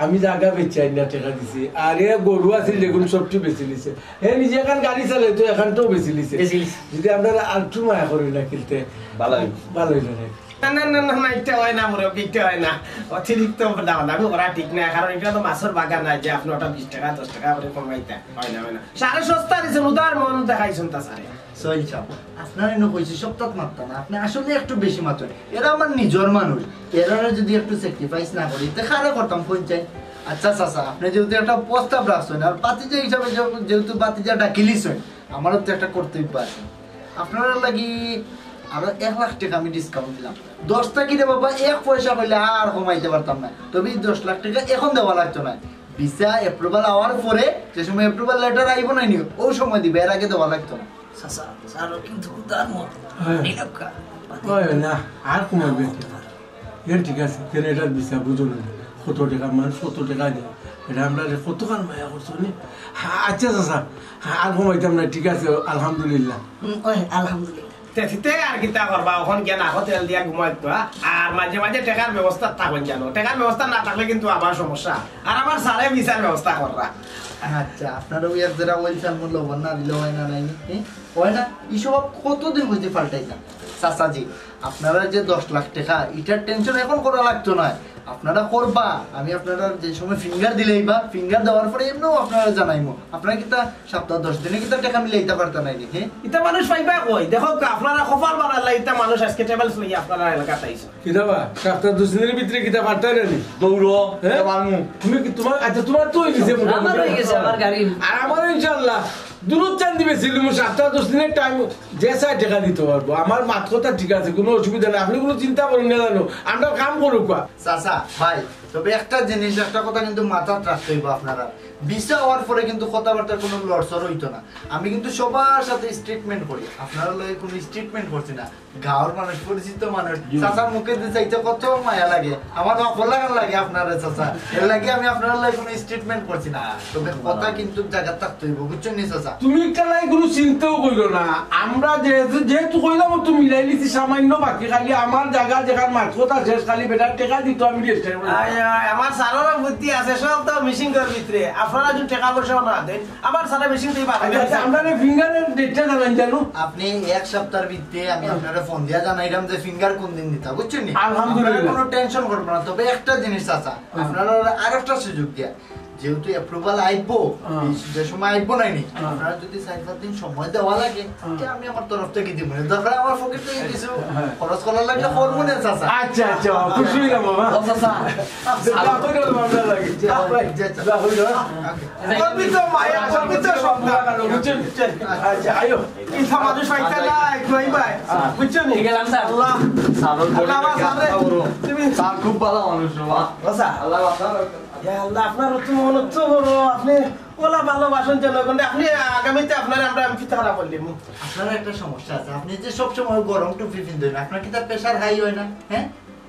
আমি জায়গা বেচে আইনা টেকা দিছি, আর এ গরু আছিল যেগুলো সবটি বেচি নিছে। হে নিজে এখন গাড়ি চালাইতো, এখানটাও বেচি নিছে। বেচি নিছে। যদি আপনারা আর একটু মায়া করি না কিনতে, ভালো হইতো। ভালো হইলো না। না, না, না, না, না, ইটা হয় না, মুরব্বী, ইটা হয় না। অতিরিক্ত দাম দামি করা ঠিক না, কারণ এটা তো মাছের বাগান না যে আপনি ওটা বিশ টাকা, দশ টাকা করে কমাইতে হয় না, হয় না। সাড়ে সস্তা দিছেন, উদার মন দেখাইছেন তা সারে। সোহেল সাহেব, আপনার এনে কইছি সপ্তাহ মারতা না, আপনি আসলে একটু বেশি মাতইন। এরা আমার নিজের মানুষ, এরা যদি একটু স্যাক্রিফাইস না করি, তে কারে করতাম কোন চাই? আচ্ছা চাচা, আপনি যেহেতু একটা প্রস্তাব রাখছেন, আর বাতিজা হিসাবে যে-, যেহেতু বাতিজা ডাকিলিছেন, আমারও তো একটা কর্তব্য আছে। আপনার লাগি আরো এক লাখ টাকা আমি ডিসকাউন্ট দিলাম। দশ থাকি রে বাবা, এক পয়সা কইলে আর কমাইতে পারতাম না। তবে এই দশ লাখ টাকা এখন দেওয়া লাগতো না। ভিসা অ্যাপ্রুভাল হওয়ার পরে, যে সময় অ্যাপ্রুভাল লেটার আইব না নি, ওই সময় দিবে, এর আগে দেওয়া লাগতো না। চাচা, স্যার কিন্তু উদার মন। হ্যাঁ। এই লোক কা-, হয় না, আর কমাইবে কি? এ ঠিক আছে, কানাডার ভিসা বুঝো না, কত টাকা মানুষ কত টাকা দেয়, এটা আমরা যে কতখান মায়া করছো নি? হ্যাঁ, আচ্ছা চাচা, হ্যাঁ, আর কমাইতাম না, ঠিক আছে, আলহামদুলিল্লাহ। হুম, ওই, আলহামদুলিল্লাহ। তে, তে আর কিতা করবা, ওখান গিয়া নাকো তেল দিয়া ঘুমাই তো, হ্যাঁ? আর মাঝে মাঝে টেকার ব্যবস্থা থাকবেন জানো, টেকার ব্যবস্থা না থাকলে কিন্তু আবার সমস্যা। আর আমার স্যারে ভিসার ব্যবস্থা কররা। আচ্ছা, আপনারা ওই এক জেরা ওই চাল মূল্য বন্যা দিলে হয় না নাই নি? হ্যাঁ? হয় না? এই স্বভাব কতদিন হইতে পাল্টাইতাম? চাচাজি, আপনারা যে দশ লাখ টাকা, ইটার টেনশন এখন করা লাগতো না। আপনারা করবা, আমি আপনারা যে সময় ফিঙ্গার দিলেই বা ফিঙ্গার দেওয়ার পরে এমনিও আপনারা জানাইমু। আপনারা কিতা সপ্তাহ দশ দিনে কিতা টাকা মিলাইতা পারতা নাই নি, হ্যাঁ? ইতা মানুষ পাইবা কই? দেখো, আপনারা কপাল বানাইলা, ইতা মানুষ আজকে ট্রাভেলস লইয়া আপনারা এলাকাত আইছো। কিতা বা? সপ্তাহ দশ দিনের ভিতরে কিতা পারতায় না নি? দৌড়ো, হ্যাঁ? এটা পারমু। তুমি কি, তোমার, আচ্ছা, তোমার তো হয়ে গেছে মোটামুটি। আমার হয়ে গেছে, আমার গাড়ি। আর আমারও ইনশাআল্লাহ দুরুদ চান্দি বেশি লিমু, সপ্তাহ দশ দিনের টাইম যে চায় টাকা দিতে পারবো। আমার মাত কথা ঠিক আছে, কোনো অসুবিধা নেই, আপনি কোনো চিন্তা করেন না জানো, আমরা কাম করুক বা। চাচা, ভাই, তবে একটা জিনিস, একটা কথা কিন্তু মাথাত রাখতে হইব আপনারা, ভিসা হওয়ার পরে কিন্তু কথাবার্তার কোনো লড়চড় হইতো না। আমি কিন্তু সবার সাথে স্টেটমেন্ট করি, আপনারা লগে কোনো স্টেটমেন্ট করছি না। গাঁওর মানুষ, পরিচিত মানুষ, জি। চাচার মুখে দিয়ে চাইতে কত মায়া লাগে, আমার তো অপর লাগান লাগে আপনারা চাচা, এর লাগি আমি আপনারা লগে কোনো স্টেটমেন্ট করছি না। তবে কথা কিন্তু জায়গা থাকতে হইব, বুঝছেন নি চাচা? তুমি একটা লাই কোনো চিন্তাও করো না, আমরা যেহেতু, যেহেতু কইলাম তো মিলাই নিছি সামান্য, বাকি খালি আমার জায়গা যেখান মাছ কথা শেষ, খালি বেটার টাকা দিত আমি রেজিস্টার করে। আয়, আয়, আমার স্যারেরও বুদ্ধি আছে, সব তো মেশিন করার ভিতরে। আপনারা যদি টাকা পয়সা না দেন, আমার স্যারে মেশিন দিয়ে পাঠাবে। আচ্ছা, আচ্ছা, আমরা ফিঙ্গারের ডেটটা জানান জানো? আপনি এক সপ্তাহের ভিতরে আমি আপনারা ফোন দিয়া জানাইলাম যে ফিঙ্গার কোন দিন দিতা, বুঝছেন নি? আলহামদুলিল্লাহ। আপনারা কোনো টেনশন করবেন না, তবে একটা জিনিস চাচা, হুম। আপনারা আরেকটা সুযোগ দিয়া, যেহেতু অ্যাপ্রুভাল আইবো, হ্যাঁ। এই যে সময় আইবো নাই নি, হ্যাঁ। আপনারা যদি চার পাঁচ দিন সময় দেওয়া লাগে, হ্যাঁ। তে আমি আমার তরফ থেকে দিব। দরকার আমার পকেট থেকে কিছু হ্যাঁ। খরচ করার লাগলে করবো না, চাচা। আচ্ছা, আচ্ছা, খুশি হইলাম বাবা। ও, চাচা। যা, হইল, আমরা লাগি। যা, যা, হইল। ওকে। কবি তো মায়া, কবি তো সন্তান। বুঝছেন? আচ্ছা, আইও। ইনসান মানুষ পাইতা না, একটু ভাই। বুঝছো নি? গেলাম, স্যার। আল্লাহ। স্যার, ওর আল্লাহ, বাবা, স্যার রে। তুমি স্যার খুব ভালো মানুষ, বাবা। আচ্ছা। আল্লাহ, বাবা। ইয়া আল্লাহ, আপনার তো মনে তো বড়, আপনি ওলা ভালোবাসেন জনগণ, আপনি আগামীতে আপনার আমরা আমি পিতা খারাপ করলিম। আপনার একটা সমস্যা আছে, আপনি যে সব সময় গরম টুপি পিনতেন, আপনার কি তার প্রেশার হাই হয় না? হ্যাঁ,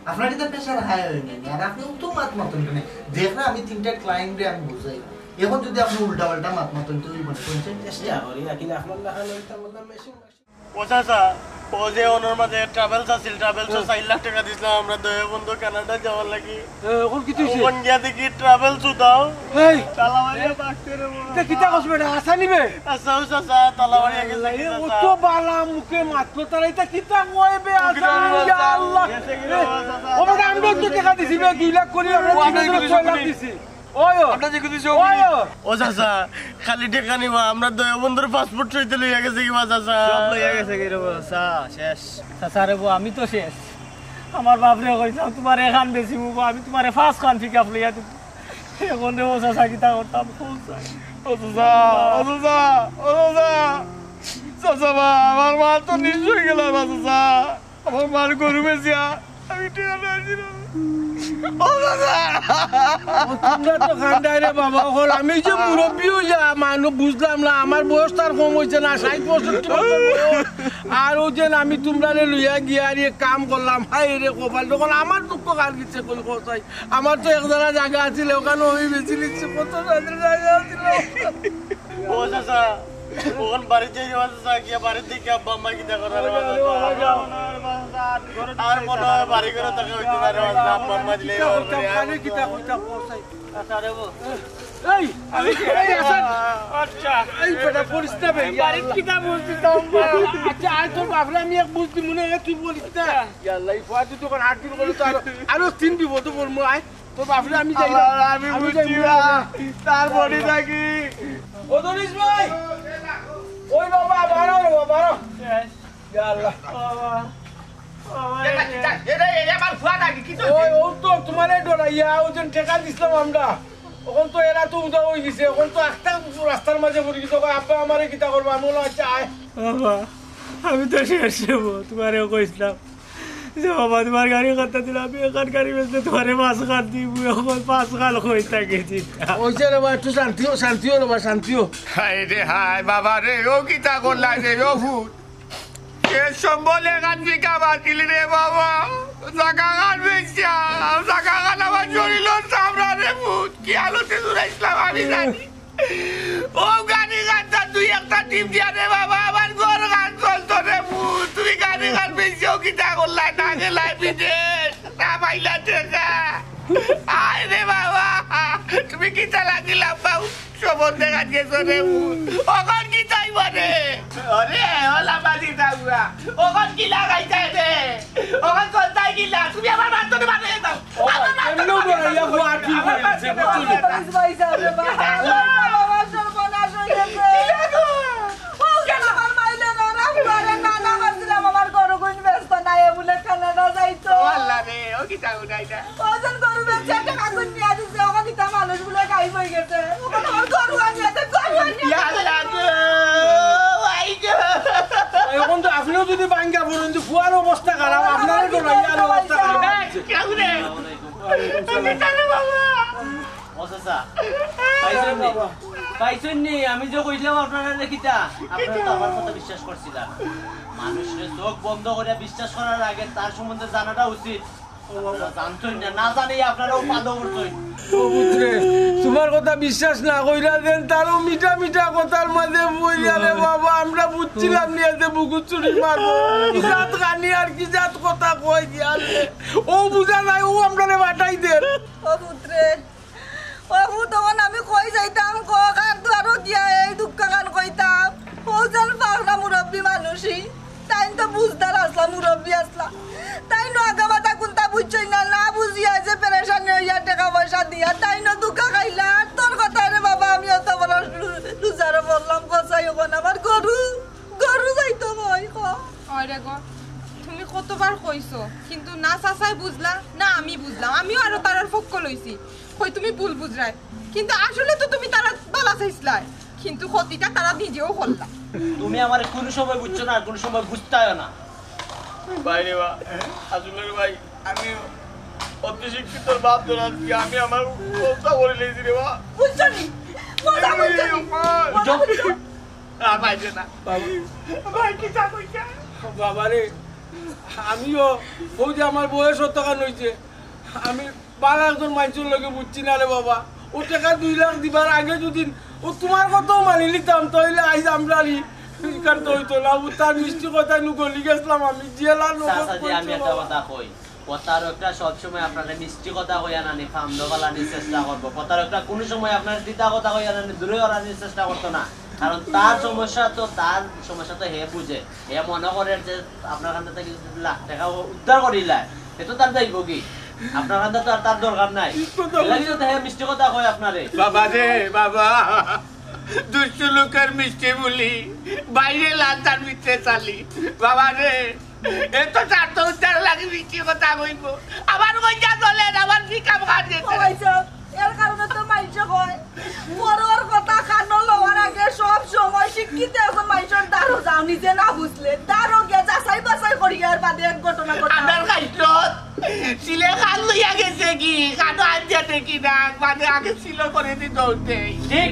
আপনার কি তার প্রেশার হাই হয় না? আর আপনি তো মাত মাতন কেন? দেখরা আমি তিনটা ক্লায়েন্টরে আমি বুঝাই, এখন যদি আপনি উল্টা পাল্টা মাত মাতন তো ওই মনে করছেন চেষ্টা করি, কিন্তু আপনার লাখান ওইটা বললাম মেশিন। ও চাচা, ও যে ওনার মাঝে ট্রাভেলস আছিল, ট্রাভেলসও হ্যাঁ। চার লাখ টাকা দিছিলাম আমরা দয়া বন্ধু কানাডা যাওয়ার লাগি। এ, এখন কি তুই ওখান গিয়া দেখি ট্রাভেলস উঠাও। এই, তালা মারিয়া বাঁচতে রে বাবা। এটা কিতা কস বেটা? আশা নিবে? আচ্ছা, ও চাচা, তালা মারিয়া গেছে কি এ, ও চাচা? তো বালা মুখে মাতলো তারা, এটা কিতা কয় বে? আশা নিবে, ইয়া আল্লাহ। গেছে কি রে বাবা, চাচা? ও বেটা, আমরা তো টাকা দিছি বে, দুই লাখ করি, আমরা ও, আমরা ছয় লাখ দিছি। ওই ও। আমরা যে কিছু ওই ও। ও চাচা, খালি টাকা নিবা, আমরা দয়া বন্ধুর পাসপোর্ট সইতে লইয়া গেছে কি বা চাচা? সব লইয়া গেছে কি রে বা চাচা? শেষ। চাচা রে বা, আমি তো শেষ। আমার বাপরে কইছলাম, "তুমার এখান বেশি মুখ, আমি তুমারে পাঁচ খান পিক আপ লইয়া দিমু।" এখন রে বা চাচা, কিতা করতাম, কোন চাই? ও চাচা, ও চাচা, ও চাচা। চাচা বা, আমার মা তো নিঃস্ব হয়ে গেল বা চাচা। আমার মার গরু বেচিয়া আমি টেকা লইছি না। ও দাদা! ও, তোমরা তো কান্দায় রে বাবা, অখন আমি যে মুরব্বি অইয়া মানুষ বুঝলাম না, আমার বয়স তার কম অইছে না, ষাইট পঁয়ষট্টি বছর বয়স। আর ও যে আমি তোমরারে লইয়া গিয়া আর এক কাম করলাম, হায় রে কপাল, তখন আমার দুঃখ কার গেছে কই কসাই? আমার তো এক জাগা জাগা আছিল, ওখানে আমি বেশি নিচ্ছি, কত জায়গা আছিল। ও চাচা, অখন বাড়িত যাই রে চাচা, গিয়া বাড়িত দেখি আব্বা আম্মা কিতা করে রে চাচা। আর মনে হয় বাড়ি ঘরে থাকা হইতো না রে চাচা, আব্বা আম্মা দিলে কিতা কইতাম, খালি কিতা কইতাম, ও চাই। আচ্ছা রে বউ। এই, এই, এই, আচ্ছা। আচ্ছা। এই বেটা, পরিস না বে, ইয়া বাড়িত আল্লাহ। কিতা বলছিস তো আব্বা? আচ্ছা, আয় তোর বাপরে আমি এক বুঝ দিমু নে, তুই বলিস না। ইয়া আল্লাহ, এই ফুয়া যদি ওখানে আট দিন করে তো আরো, আরো তিন বিপদ পড়মু, আয়। তোর বাপরে আমি যাই না। আল্লাহ, আমি আমি যাই বুঝছি না। না। তার বডি থাকি। ও দনিশ ভাই, ওই বাবা, বারো রে বাবা, বারো। ইয়া আল্লাহ। বাবা, বাবা রে। এরে, এরে, আমার ফুয়া নাকি? কি চলছে? ওই, ও তো তোমারে ডরাইয়া, ওই দিন টেকা দিছিলাম আমরা। অখন তো এরা তো উদা হয়ে গেছে, অখন তো একটা রাস্তার মাঝে পড়ে গেছে। কয়, "আব্বা, আমারে কিতা করবা?" আমি বললাম, "আচ্ছা, আয়।" বাবা, আমি তো শেষ হবো, তোমারেও কইছিলাম। যে বাবা, তোমার গাড়ি কথা দিলে আমি এখান গাড়ি বেচলে তোমারে পাঁচ খান দিব, এখন পাঁচ খান কই থাকি দিতা? ওই যে রে বা, একটু শান্তি হো, শান্তি হো রে বা, শান্তি হো। হায় রে হায়, বাবা রে, ও কিতা করলা রে, ও ফুত। এ সম্বল এখান ফিকা বাতিল রে বাবা। জাগা খান বেচা, জাগা খান আমার শরীরর চামড়া রে ফুত। কি হালতে জুড়াইছিলাম আমি জানি। ও গাড়ি গাড়টা দুই একটা টিপ দিয়া রে বাবা, আমার ঘর গান চলতো রে ফুত। তুমি গাড়ি গান বেচেও কিতা করলা, না গেলাই বিদেশ, না পাইলা টেকা। আয় রে বাবা, তুমি কিতা লাগিলা পাও? সবন দেখা গেছো রে ফুত। অখন কিতা অইবো রে? আরে, ওলা বাজি দাগুয়া। অখন কি লাগাইতায় রে? অখন চলতায় কিলা? তুমি আমার মাততো মারে দাও। ও, আমার মাততো এমনেও মারে বড় ইয়া দাও। বুয়া ঠিক আমার হয়ে গেছে, মাততো বুঝছো নি? মারে দাও। ভাই সাহেব রে, ভাই। বাবা, সর্বনাশ হয়ে গেছে। কি লাগো? ও, কেন? আমার মাইলে না, না, না, না, না, করছিলাম, আমার গরু গুইন ব্যস্ত নাই, এ বলে কানাডা যাইতো। ও আল্লাহ রে, ও কিতা উঠাইতা? ওজন গরু বেচে একটা কাগজ নিয়ে দিছে, ওখানে তা মানুষ বলে গায়েব হয়ে গেছে। ওখানে আমার গরু আনিয়ে আছে, গরু আনিয়ে ইয়া আল্লাহ গো, ভাই গো। এখন তো আপনিও যদি ভাঙ্গা পড়েন, তো ফুয়ার অবস্থা খারাপ, আপনারও তো ভাই, আর অবস্থা খারাপ। এই, কেউ রে? আমি তারে বাবা। ও চাচা, পাইছইন নি? পাইছইন নি? আমি যে কইলাম আপনারা যে কিতা, আপনারা তো আমার কথা বিশ্বাস করছিলা। মানুষরে চোখ বন্ধ করে বিশ্বাস করার আগে তার সম্বন্ধে জানাটা উচিত। আপনারা জানতইন না, না জানিয়া আপনারাও পাদো করতইন। ও পুত্রে, তোমার কথা বিশ্বাস না কইরা দেন, তারও মিঠা মিঠা কথার মাঝে বইয়া রে বাবা, আমরা বুঝছিলাম নি এতে বুকুত চুরি মারবো। কি জাত খানি আর কি জাত কথা কই দিয়া রে। ও বুঝা নাই, ও আমরারে বাটাই দেন। ও পুত্রে, ও পুত, তখন আমি কই যাইতাম, ক কার দুয়ারো গিয়া এই দুঃখ গান কইতাম। ও যেন পাগলা মুরব্বী মানুষই, তাইন তো বুঝদার আসলা, মুরব্বী আসলা। তাইন আগা মাথা কুন্তা বুঝছইন না, না বুঝিয়া যে পেরেশানি হইয়া টেকা পয়সা দিয়া, তাইন দুঃখ খাইলা, আর তোর আর কইছো, কিন্তু না চাচায় বুঝলা, না আমি বুঝলাম। আমিও আরো তারার পক্ষ লইছি। কই তুমি ভুল বুঝরায়, কিন্তু আসলে তো তুমি তারার ভালা চাইছলায়, কিন্তু ক্ষতিটা তারা নিজেও করলা। তুমি আমারে কোনো সময় বুঝছো না, আর কোনো সময় বুঝতায়ও না। ভাই রে বা, আসলে রে ভাই, আমি অতি শিক্ষিত বাপ ধরাছি, আমি আমার অবস্থা করে নিয়েছি রে বা। বুঝছো নি? মজা বুঝছো নি? মজা বুঝছো? আর ভাই রে না। ভাই কি চা কইছে? বাবা রে, আমিও, ও যে আমার বয়স অতখান হইছে, আমি বালা একজন মানুষের লগে বুঝছি না রে বাবা। ও টাকা দুই লাখ দিবার আগে যদি ও তোমার কথাও মানি নিতাম, তাইলে আইজ আমরা আর ই-, ইকান তো হইতো না। ও তার মিষ্টি কথায় নু গলি গেছিলাম আমি, জেলা নগদ চাচা যে আমি কইছে একটা বাবা। কথা কই, কথার একটা সবসময় আপনারা মিষ্টি কথা কইয়া নানি ফান্দো ফালানির চেষ্টা করবো। কথার একটা কোনো সময় আপনারা তিতা কথা কইয়া নানি দূরে হরানির চেষ্টা করতো না, কারণ তার সমস্যা তো, তার সমস্যা তো হে বুঝে। হে মনে করে যে আপনার কাছ থেকে যদি লাখ টাকা উদ্ধার করিলায়, এ তো তার যাইব কি? আপনার কাছে তো আর তার দরকার নাই। ঠিক কথা এর লাগি তো হে মিষ্টি কথা কয় আপনারে। বাবা রে বাবা, দুষ্ট লোকের মিষ্টি বুলি, বাইরে লাল তার ভিতরে চালি। বাবা রে, এ তো স্বার্থ উদ্ধার লাগি মিষ্টি কথা কইব। আমার কইয়া চলেন, আমার কি কাম কাজ গেছে? কইছো, এর কারণে তো মাইনষে কয়, পরর কথা কানো লওয়ার আগে সব সময় শিক্ষিত একজন মাইনষর দ্বারো যাও, নিজে না বুঝলে দ্বারো গিয়া যাচাই বাছাই করিয়া এর বাদে এক ঘটনা ঘটা। আপনার কাইটত সিলে কান লইয়া গেছে কি? কানো আনতে দেখি না, মানে আগে সিলো করে দিত উঠে। ঠিক।